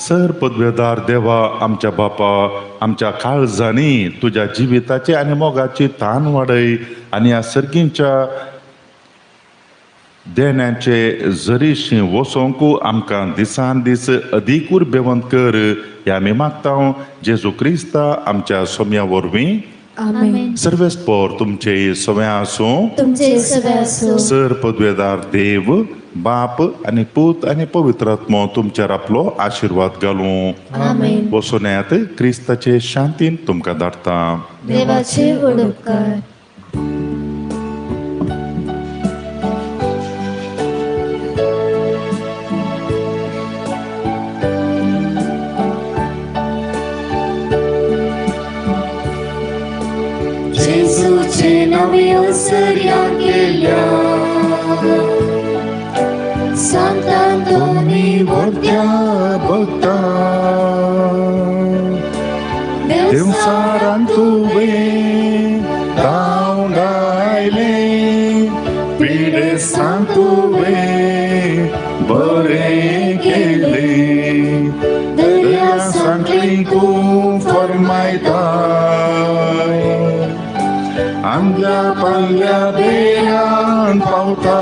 [SPEAKER 4] सर पदवेदार देवा आमच्या बापा आमच्या काळजांनी तुज्या जिविताची आनी मोगाची तान वाडय आनी ह्या सर्गींच्या देण्याचे जरीशी वसोंक आमकां दिसान दीस अदीक उर्बेवंत कर ह्या आमी मागता जेजू क्रिस्ता आमच्या सोम्या वरवीं.
[SPEAKER 1] आमेन.
[SPEAKER 4] सर्वेस्पोर तुमचे सव्या आसूं.
[SPEAKER 1] तुमचे सव्या आसूं.
[SPEAKER 4] सर पदवेदार देव बाप आनी पूत आनी पवित्र आत्मो तुमचेर आपलो आशिर्वाद घालूं.
[SPEAKER 1] आमेन.
[SPEAKER 4] वचून येयात क्रिस्ताचे शांतीन तुमकां धाडटा.
[SPEAKER 1] देवाचे व्हड उपकार.
[SPEAKER 2] जेजूचे नावे ओसऱ्या केल्या सांतांतोनी
[SPEAKER 3] व्हडल्या भक्ता देवसारान तुवें धांवडायलें पिडेस्तांक तुवें बरें केलें दर्या सांकळी तूं फरमायता आमच्या पांगल्या बेरान पावता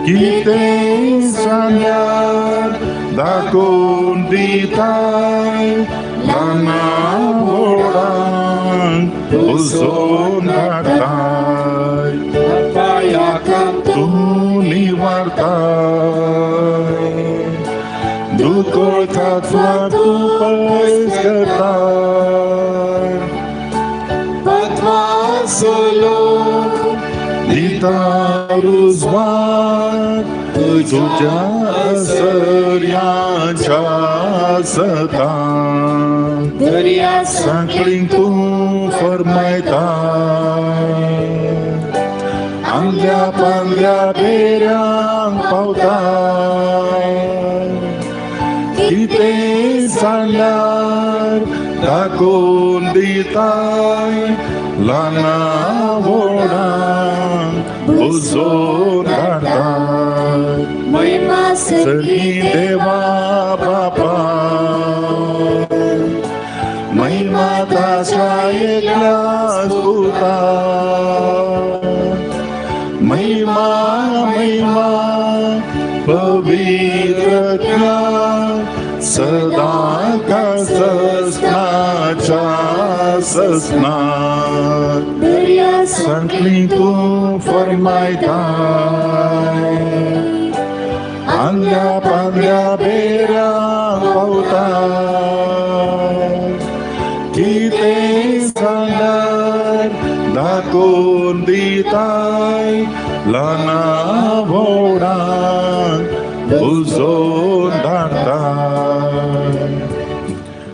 [SPEAKER 3] कितें सांगल्यार दाखोवन दिताय ल्हाना व्हडांक उजोवन धाडटाय पांयाक तूं निवारताय दुकोळ काचवा तूं पयस करताय
[SPEAKER 7] पद्मासलो
[SPEAKER 3] दिता रुजवात तुझ्या सर्याच्या सदां
[SPEAKER 2] दर्या
[SPEAKER 3] सांकळी तूं फरमायता आंगल्या पांगल्या बेऱ्यांक पावता कितें सांगल्यार दाखोवन दिताय ल्हाना व्हडांक उजोवन धाडटाय
[SPEAKER 2] महिमा
[SPEAKER 3] सगळी देवा बापा महिमा ताच्या एकल्याच पुता महिमा महिमा पवित्रत्या सदा ससनाच्या ससना
[SPEAKER 2] दर्या
[SPEAKER 3] सांकळी तूं फरमायताय आंगल्या पांगल्या बेऱ्यांक पावता कितें सांगल्यार दाखोवन दिताय ल्हाना व्हडांक उजोवन धाडटाय.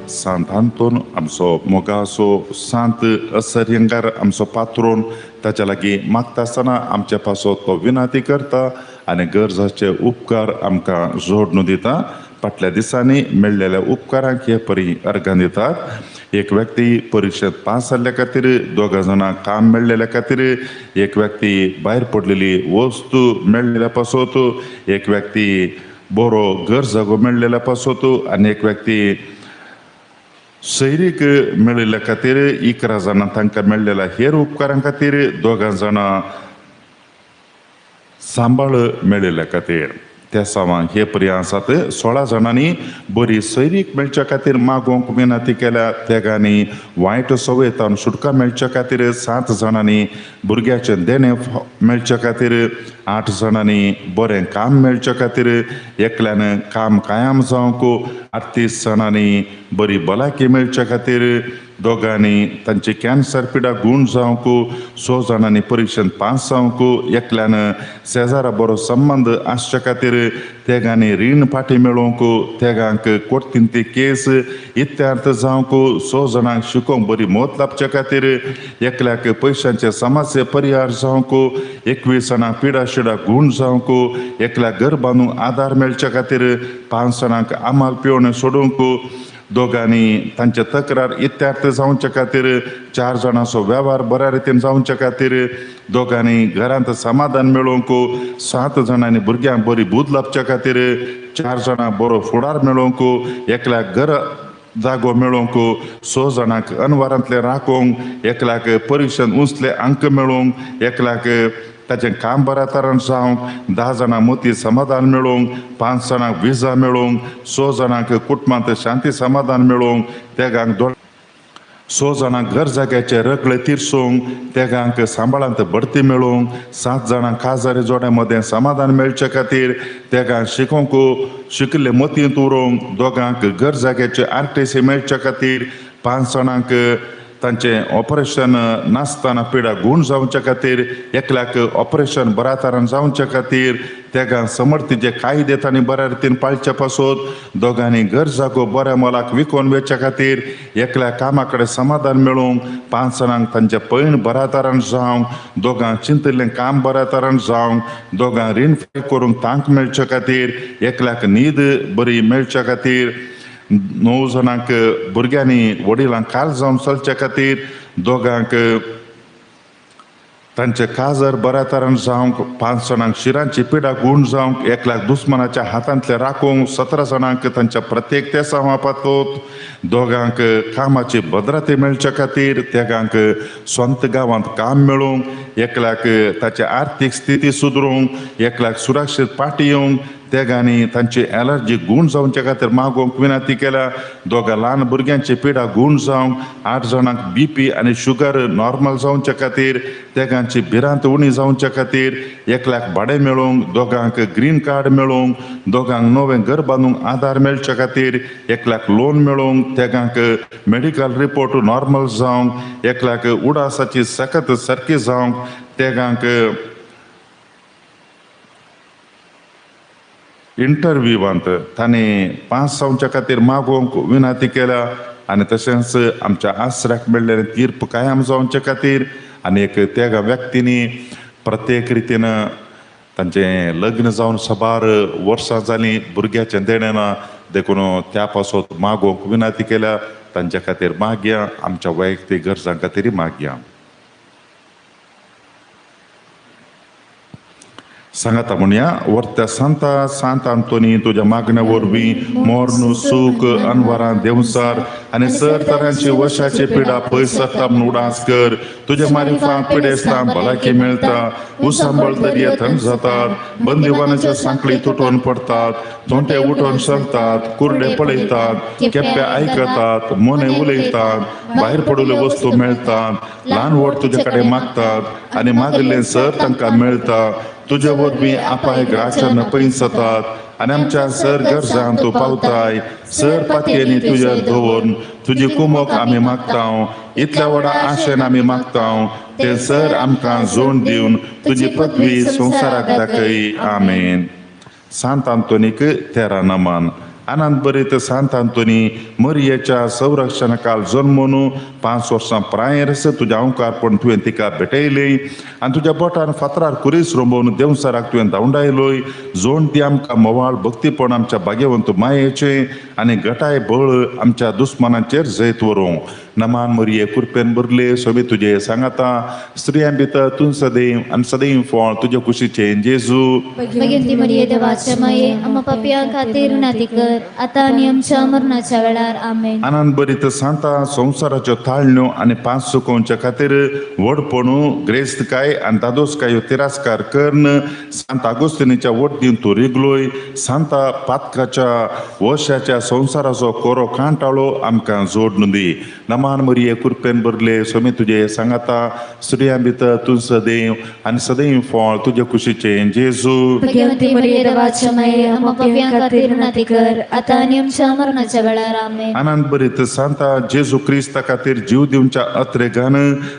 [SPEAKER 3] सांत आंतोन आमचो मोगाचो सांत असर्यंगार आमचो पात्रोन ताच्या लागीं मागता आसतना आमच्या पासत तो विनंती करता आनी गरजाचे उपकार आमकां जोडून दिता. फाटल्या दिसांनी मेळ्ळेल्या उपकारांक हे परी अर्गां दितात. एक व्यक्ती परिक्षेत पास जाल्ल्या खातीर, दोगां जाणां काम मेळ्ळेल्या खातीर, एक व्यक्ती भायर पडलेली वस्तू मेळ्ळेल्या पासत, एक व्यक्ती बरो घर जागो मेळ्ळेल्या पासत आनी एक व्यक्ती सैरीक मेळिल्ल्या खातीर, 11 जाणां तांकां मेळ्ळेल्या हेर उपकारां खातीर, दोगां जाणां सांबाळ मेळिल्ल्या खातीर. त्या सावांक हे परी आसात. 16 जाणांनी बरी सैरीक मेळच्या खातीर मागोवंक विनंती केल्या. तेगांनी वायट संवयेंतल्यान सुटका मेळच्या खातीर, 7 जाणांनी भुरग्याचें देणें मेळच्या खातीर, 8 जाणांनी बरें काम मेळच्या खातीर, एकल्यान काम कायम जावंक, 38 जाणांनी बरी भलायकी मेळच्या खातीर, दोगांनी तांची कॅन्सर पिडा गूण जावंक, 6 जाणांनी परिक्षेंत पास जावंक, एकल्यान शेजारा बरो संबंद आसच्या खातीर, तेगांनी रीण फाटी मेळोवंक, तेगांक कोर्तीन ती केस इत्यार्थ जावंक, 6 जाणांक शिकोवंक बरी मत लाबच्या खातीर, एकल्याक पयशांचे समस्ये परिहार जावंक, 21 जाणांक पिडा शिडा गूण जावंक, एकल्याक घर बांदूंक आदार मेळच्या खातीर, 5 जाणांक आमाल पिवण सोडूंक, दोगांनी तांचे तक्रार इत्यार्थ जावच्या खातीर, 4 जाणांचो वेव्हार बऱ्या रितीन जावच्या खातीर, दोगांनी घरांत समाधान मेळोवंक, 7 जाणांनी भुरग्यांक बरी बूद लाबच्या खातीर, 4 जाणांक बरो फुडार मेळोवंक, एकल्याक घर जागो मेळोवंक, 6 जाणांक अनवारांतले राखोवंक, एकल्याक परिक्षेंत उंचले अंक मेळोवंक, एकल्याक ताचें काम बऱ्या तरान जावंक, 10 जाणां मती समाधान मेळोवंक, 5 जाणांक विजा मेळोवंक, 6 जाणांक कुटुंबांत शांती समाधान मेळोवंक, तेगांक 6 जाणांक घर जाग्याचे रगळे तिरसोवंक, तेगांक सांबाळांत बढती मेळोवंक, 7 जाणांक काजारी जोड्या मदें समाधान मेळचे खातीर, तेगांक शिकोवंक शिकिल्ले मतींत उरोवंक, दोगांक घर जाग्याचे आरटीसी मेळचे खातीर, 5 जाणांक
[SPEAKER 4] तांचें ऑपरेशन नासतना पिडा गूण जावच्या खातीर, एकल्याक ऑपरेशन बऱ्या तरान जावच्या खातीर, तेगां समर्थीचे कायदे तांणी बऱ्या रितीन पाळचे पासत, दोगांनी घर जागो बऱ्या मोलाक विकोन वेच्या खातीर, एकल्या कामा कडेन समाधान मेळोवंक, 5 जाणांक तांचें पैण बऱ्या तरान जावंक, दोगांक चिंतिल्लें काम बऱ्या तरान जावंक, दोगांक रीण फारीक करूंक तांक मेळचे खातीर, एकल्याक न्हीद बरी मेळच्या खातीर, 9 जाणांक भुरग्यांनी वडिलांक काल जावन चलच्या खातीर, दोगांक तांचे काजर बऱ्या तरान जावंक, 5 जाणांक शिरांची पिडा गूण जावंक, 1 लाख दुस्मनाच्या हातांतले राखूंक, 17 जाणांक तांच्या प्रत्येक तेसांवा पातोत, दोगांक कामाची भद्रते मेळच्या खातीर, तेगांक स्वंत गांवांत काम मेळोवंक, 1 लाख ताची आर्थीक स्थिती सुदरूंक, 1 लाख सुरक्षीत पाटी येवंक, तेगांनी तांची एलर्जी गूण जावच्या खातीर मागोवंक विनंती केल्या, दोगां ल्हान भुरग्यांची पिडा गूण जावंक, 8 जाणांक बीपी आनी शुगर नॉर्मल जावच्या खातीर, तेगांची भिरांत उणी जावच्या खातीर, 1 लाख भाडें मेळोवंक, दोगांक ग्रीन कार्ड मेळोवंक, दोगांक नवें घर बांदूंक आदार मेळच्या खातीर, 1 लाख लोन मेळोवंक, तेगांक मेडिकल रिपोर्ट नॉर्मल जावंक, 1 लाख उडासाची सकत सारकी जावंक, तेगांक इंटरव्यूवांत तांणी 5 जावच्या खातीर मागोवंक विनंती केल्या आनी तशेंच आमच्या आसऱ्याक मेळ्ळें तीर्प कायम जावच्या खातीर आनी एक त्या व्यक्तींनी प्रत्येक रितीन तांचें लग्न जावन साबार वर्सां जालीं, भुरग्याचें देणें ना, देखून त्या पासत मागोवंक विनंती केल्या. तांच्या खातीर मागया, आमच्या वैयक्तीक गरजां खातीर मागया. सांगाता म्हणया, वर्त्या सांता सांत आंतोनी तुज्या मागण्या वरवीं मोर्न सूख अनवरां देवसार आनी सर तरांची वशाची पिडा पयस जाता म्हूण उडास कर. तुज्या मारिफां पिडेस्तां भलायकी मेळटा, उसांबळ दर्या थंड जातात, बंदिवानाच्या सांकळी तुटोवन पडतात, तोंटे उठोवन सरतात, कुर्डे पळयतात, केप्पे आयकतात, मोने उलयतात, भायर पडिल्ल्यो वस्तू मेळटात, ल्हान व्हड तुजे कडेन मागतात आनी मागिल्लें सर तांकां मेळटा. तुजे वरवीं आपाय ग्राच्या पयस जातात आनी आमच्या सर गरजां तूं पावताय. सर पातयेनी तुजेर दवरून तुजी कुमोक आमी मागता, इतल्या व्हडा आशेन आमी मागता, ते सर आमकां जोड दिवन तुजी पदवी संवसाराक दाखय. आमेन. सांत आंतोनीक 13 नमन. आनंद बरीत सांत आंतोनी मरियेच्या संरक्षणकाल जल्मून 5 वर्सां प्रायेर तुज्या अंकारपण तुवें तिका भेटयली आनी तुज्या बोटान फातरार कुरीस रोंबोवन देवसाराक तुवें धांवडायलोय. जोड दी आमकां मोवाळ भक्तीपण आमच्या भाग्यवंत मायेचें आनी गटाय बळ आमच्या दुस्मानाचेर जैत व्हरूंक. नमान मरिये कुरपेन भरले, सोबी तुजे सांगाता, स्त्रियां भितर तूं सदैव आनी सदैव फळ तुजे कुशीचें जेजू.
[SPEAKER 1] भगिनी मरिये देवाचे माये, आम्हा पापयां खातीर विनंती कर, आता आनी आमच्या मरणाच्या वेळार. आमेन.
[SPEAKER 4] आनंद बरीत सांता संवसाराच्यो ताळण्यो आनी पांच चुकोवच्या खातीर व्हडपणू ग्रेस्तकाय आनी दादोसकायो तिरस्कार करून सांत आगोस्तिनीच्या वटदीन तूं रिगलोय. सांता पातकाच्या वशाच्या संवसाराचो कोरो कांटाळो आमकां जोडून दी. नमान मरिये कुरपेन भरले, सोमी तुजे सांगाता, स्त्रियां भितर तूं सदैव आनी सदैव फळ तुजे कुशीचें जेजू.
[SPEAKER 1] भगवती मरिये देवाच्या माये, आम्हा पापयां खातीर विनंती कर, आता आनी आमच्या मरणाच्या वेळार. आमेन.
[SPEAKER 4] आनंद बरीत सांता जेजू क्रिस्ता खातीर जीव दिवच्या अत्रेगान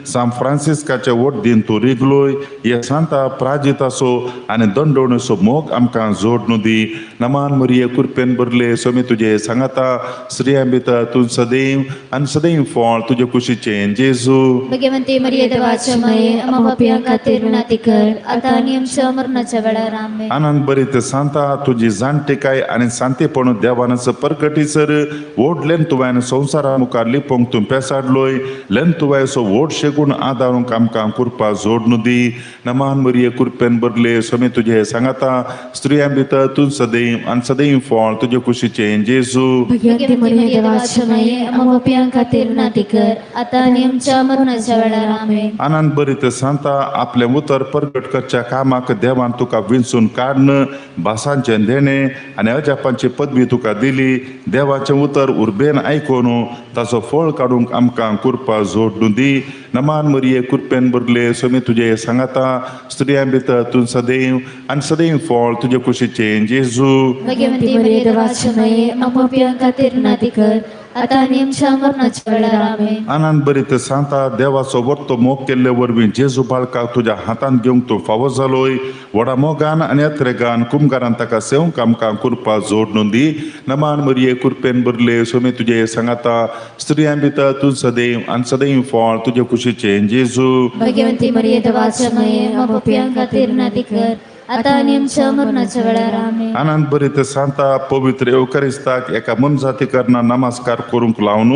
[SPEAKER 4] सांत फ्रांसिस्काचे वटदीन तूं रिगलोय. हे सांता प्राजिताचो आनी दंडवणेचो मोग आमकां जोडून दी. नमान मरिये कुरपेन भरले, सोमी तुजे सांगाता, स्त्रियां भितर तूं सदैव आनी सदैव फळ तुजे कुशीचें जेजू.
[SPEAKER 1] भगवंती मरिये देवाच्या माये, आम्हा पापयां खातीर विनंती कर, आता आनी आमच्या मरणाच्या वेळार. आमेन.
[SPEAKER 4] आनंद बरीत सांता तुजी जाणटेकाय आनी सांतेपण देवानच परगटीसर व्हड लेंतुवायन संवसारा मुखार लिपोवंक तूं पेसाडलोय. लेंतुवायचो व्हड शेगूण आदारूंक आमकां कुरपा जोडून दी. नमान मरिये कुरपेन भरले, सोमी तुजे सांगाता, स्त्रियां भितर तूं सदैव आनी सदैव फळ तुजे कुशीचें जेजू.
[SPEAKER 1] भगवंती मरिये देवाच्या माये, आम्हा पापयां खातीर विनंती कर, आता आनी आमच्या मरणाच्या वेळार. आमेन.
[SPEAKER 4] आनंद बरीत सांता आपलें उतर परगट करच्या कामाक देवान तुका विंचून काडन भासांचें देणें आनी अजापांची पदवी तुका दिली. देवाचें उतर उर्बेन आयकून ताचो फळ काडूंक आमकां कुरपा जोडून दी. नमान मरिये कुरपेन भरले, सोमी तुजे सांगाता, स्त्रियां भितर तूं सदैव आनी सदैव फळ तुजे कुशीचें जेजू.
[SPEAKER 1] भगवंती मरिये देवाच्या माये, आम्हा पापयां खातीर विनंती कर, आतां आनी आमच्या मरणाच्या वेळार आमेन.
[SPEAKER 4] आनंद बरीत सांता देवाचो वर्तो मोग केल्ले वरवीं जेजू बाळकाक तुज्या हातांत घेवंक तूं फावो जालोय. व्हडा मोगान आनी अत्रेगान कुमगारान ताका सेवंक आमकां कृपा जोड नोंदी. नमान मरिये कृपेन भरले सोमी तुजे सांगाता स्त्रियां भितर तूं सदैव आनी सदैव फळ तुजे कुशीचें जेजू.
[SPEAKER 1] भाग्यवंती मरिये देवाच्या माये पापयां खातीर विनंती कर आतां आनी आमच्या मरणाच्या वेळार आमेन.
[SPEAKER 4] आनंद बरीत सांता पवित्र येवकारिस्ताक एका मनजाती करना नमस्कार करूंक लावन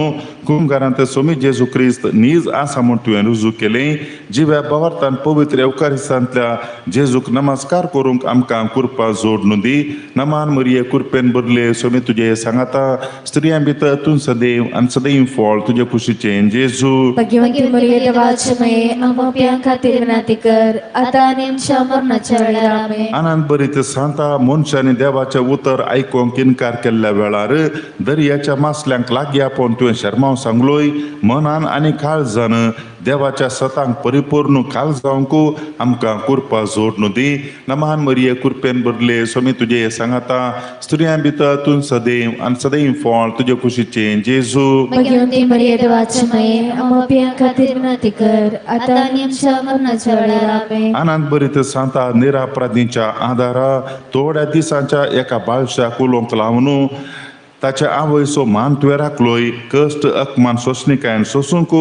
[SPEAKER 4] कुमगारांत सोमी जेजू क्रिस्त नीज आसा म्हूण तुवें रुजू केलें. जिव्या बावार्थान पवित्र येवकारिस्तांतल्या जेजूक नमस्कार करूंक आमकां कृपा जोड दी. नमान मरिये कृपेन भरले सोमी तुजे सांगाता स्त्रियां भितर तूं सदैव आनी सदैव फळ तुजे कुशीचें जेजू.
[SPEAKER 1] भाग्यवंती मरिये देवाचे माये पापयां खातीर विनंती कर आतां आनी आमच्या मरणाच्या वेळार आमेन.
[SPEAKER 4] आनंद बरीत सांता मनशांनी देवाचें उतर आयकूंक इनकार केल्ल्या वेळार दर्याच्या मासल्यांक लागीं आपोवन तुवें शर्माव सांगलोय. मनान आनी काळजान देवाच्या सतांक परिपूर्ण काल जावंक आमकां कृपा जोड दी. नमान मरिये कृपेन भरले सोमी तुजे सांगाता स्त्रियां भितर तूं सदैव आनी सदैव फळ तुजे कुशीचें जेजू.
[SPEAKER 1] भाग्यवंती मरिये देवाचे माये पापयां खातीर विनंती कर आतां आनी आमच्या मरणाच्या वेळार आमेन.
[SPEAKER 4] आनंद बरीत सांता निरापराधींच्या आदारा थोड्या दिसांच्या एका बाळशाक उलोवंक लावन ताच्या आवयचो मान तुवें राखलोय. कश्ट अपमान सोंसणिकायेन सोसूंक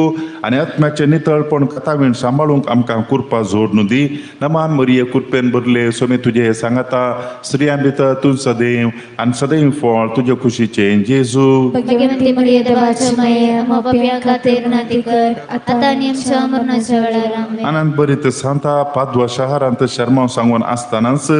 [SPEAKER 4] आनी आत्म्याचें नितळपण कथावीण सांबाळूंक आमकां कृपा जोड दी. नमान मरिये कृपेन भरले सोमी तुजे सांगाता स्त्रियां भितर तूं सदैव आनी सदैव फळ तुजे कुशीचें जेजू.
[SPEAKER 1] भाग्यवंती मरिये देवाचे माये पापयां खातीर विनंती कर आतां आनी आमच्या मरणाच्या वेळार आमेन.
[SPEAKER 4] आनंद बरीत सांता पादवा शहरांत शर्माव सांगून आसतनाच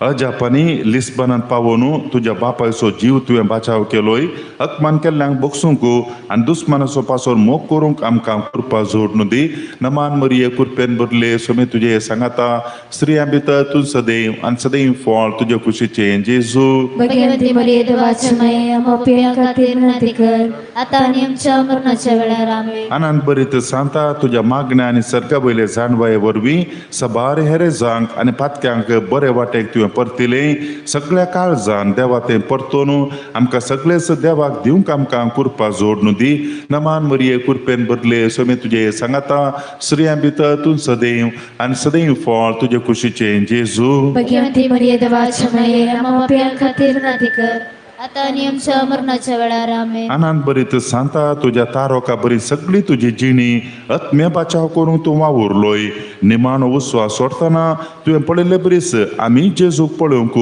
[SPEAKER 4] अजापानी लिस्बनांत पावोन तुज्या बापायचो जीव तुवें बाचाव केलोय. अपमान केल्ल्यांक बगसूंक आनी दुस्मानाचो पासून मोग करूंक आमकां कृपा जोड दी. नमान मरिये कृपेन भरले सोमी तुजे सांगाता स्त्रियां भितर तूं सदैव आनी सदैव फळ तुजे कुशीचें जेजू.
[SPEAKER 1] भाग्यवंती मरिये देवाचे माये पापयां खातीर विनंती कर आतां आनी आमच्या मरणाच्या वेळार आमेन.
[SPEAKER 4] आनंद बरीत सांता तुज्या मागण्या आनी सर्गा वयले जाणवाये वरवीं सबार हेरेजांक आनी पातक्यांक बरे वाटेक तुवें परतिले. सगळ्या काळजान देवा तें परतून आमकां सगळेच देवाक दिवंक आमकां कृपा जोड दी. नमान मरिये कृपेन भरले सोमी तुजे सांगाता स्त्रियां भितर तूं सदैव आनी सदैव फळ तुजे कुशीचें जेजू.
[SPEAKER 1] भाग्यवंती मरिये देवाचे माये पापयां खातीर विनंती कर आतां आनी आमच्या मरणाच्या वेळार आमेन.
[SPEAKER 4] आनंद बरीत सांता तुज्या तारोका बरी सगळी तुजी जिणी आत्म्या बाचाव करूंक तूं वावुरलोय. निमाणो उस्वास सोडटना तुवें पळयल्ले बरीच आमी जेजूक पळोवंक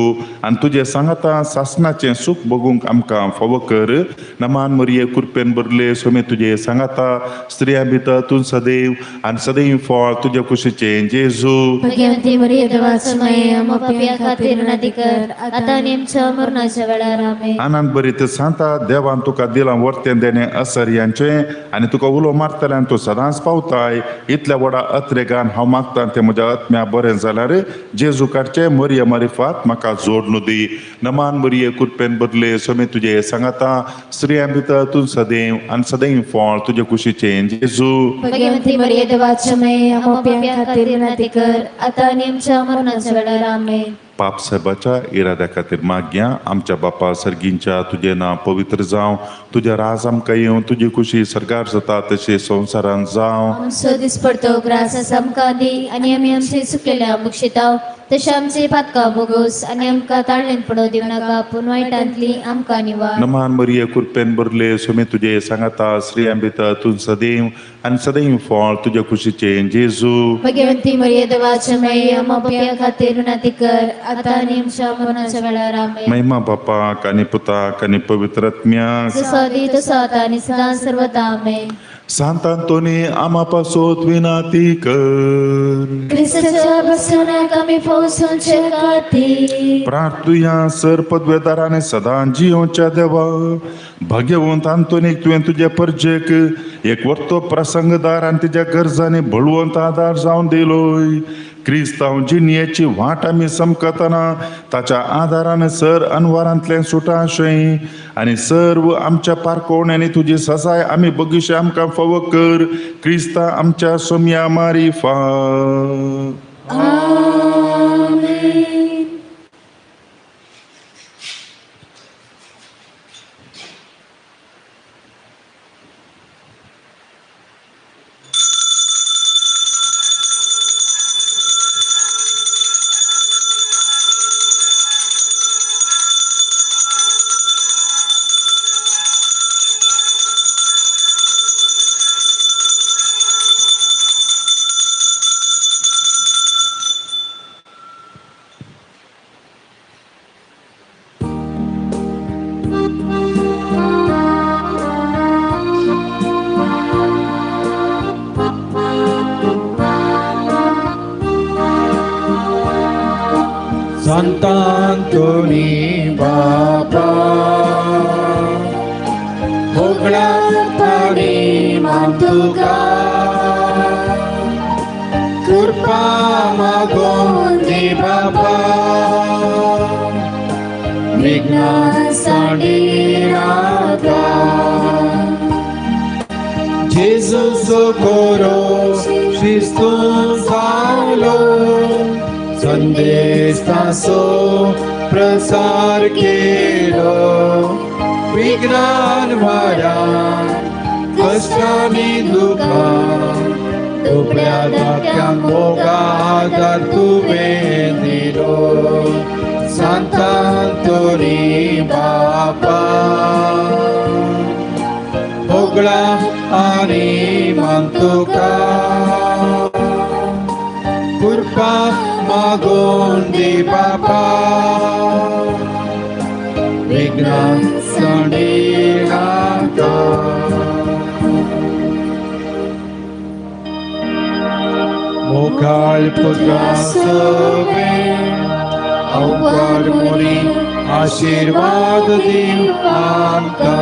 [SPEAKER 4] आनी तुजें सांगाता सासणाचें सूख भोगूंक आमकां फावो कर. नमान मरिये कृपेन भरले सोमी तुजे सांगाता स्त्रियां भितर तूं सदैव आनी सदैव फळ तुजे कुशीचें जेजू.
[SPEAKER 1] भाग्यवंती मरिये देवाचे माये पापयां खातीर विनंती कर आतां आनी आमच्या मरणाच्या वेळार आमेन.
[SPEAKER 4] आनंद बरीत सांता देवान तुका दिलां वर्तें देणें असर्यांचें आनी तुका उलो मारतल्यान तूं सदांच पावताय. इतल्या व्हडा अत्रेगान हांव मागता तें म्हज्या आत्म्या बरें जाल्यार जेजू काडचें मरिये मारिफात म्हाका जोड दी. नमान मरिये कृपेन भरले सोमी तुजे सांगाता स्त्रियां भितर तूं सदैव आनी सदैव फळ तुजे कुशीचें जेजू.
[SPEAKER 1] भाग्यवंती मरिये देवाचे माये पापयां खातीर विनंती कर आतां आनी आमच्या मरणाच्या वेळार आमेन.
[SPEAKER 4] पाप साहेबाच्या इराद्या खातीर मागया. आमच्या बापा सर्गींच्या तुजें नांव पवित्र जावं, तुजें राज आमकां येवं, तुजी खुशी सर्गार जाता तशी संवसारांत जावं.
[SPEAKER 1] आमचो दिसपडतो ग्रास आमकां दी आनी आमी आमचे चुकलेल्या बक्षिताव तशें आमचे पातकां भोगोस आनी आमकां ताळ्ळेन पडो दिवं नाका पूण वायटांतली आमकां निवार.
[SPEAKER 4] नमान मरिये कृपेन भरले सोमी तुजे सांगाता स्त्रियां भितर तूं सदैव आनी सदैव फळ तुजे कुशीचें जेजू.
[SPEAKER 1] भाग्यवंती मरिये देवाचे माये पापयां खातीर विनंती कर आतां आनी आमच्या मरणाच्या वेळार आमेन.
[SPEAKER 4] महिमा बापाक आनी पुताक आनी पवित्र आत्म्याक
[SPEAKER 1] जसो आदी तसो आतां आनी सदां सर्वदा आमेन.
[SPEAKER 4] सांत आंतोनी आमा पासोत विनंती कर.
[SPEAKER 1] क्रिस्ताच्या बसवण्याक आमी पोसोवचे खातीर
[SPEAKER 4] प्रार्थुया. सर पदवेदाराने सदां जियोवच्या देवा भाग्यवंत आंतोनीक तुवें तुज्या परजेक एक वर्तो प्रसंगदार आनी तिज्या गरजांनी बळवंत आदार जावन दिलोय. क्रिस्तांव जिणयेची वाट आमी समकतना ताच्या आदारान सर अनवारांतलें सुटाशें आनी सर्व आमच्या पारकोवण्यांनी तुजी सजाय आमी बगीशे आमकां फावो कर. क्रिस्ता आमच्या सोम्या मारिफा.
[SPEAKER 1] आमेन.
[SPEAKER 7] सांतांतोनी बापा होगळा आनी मातुका कृपा मागोन दी बाबा विघ्ना सांडिनाका जेजू socorro Cristo जालो संदेश तासो प्रसार केलो विघ्नान वाऱ्या कश्टांनी दुखान दुबळ्या धाक्यांक मोगा आदार तुवें दिलो सांतांतोनी बापा होगळा आनी मागतुका कृपा मागोन दी बापा विघ्ना सांडिनाका मोगाळ पुत्रा सवे अवकार मुनी आशीर्वाद दिव आमकां.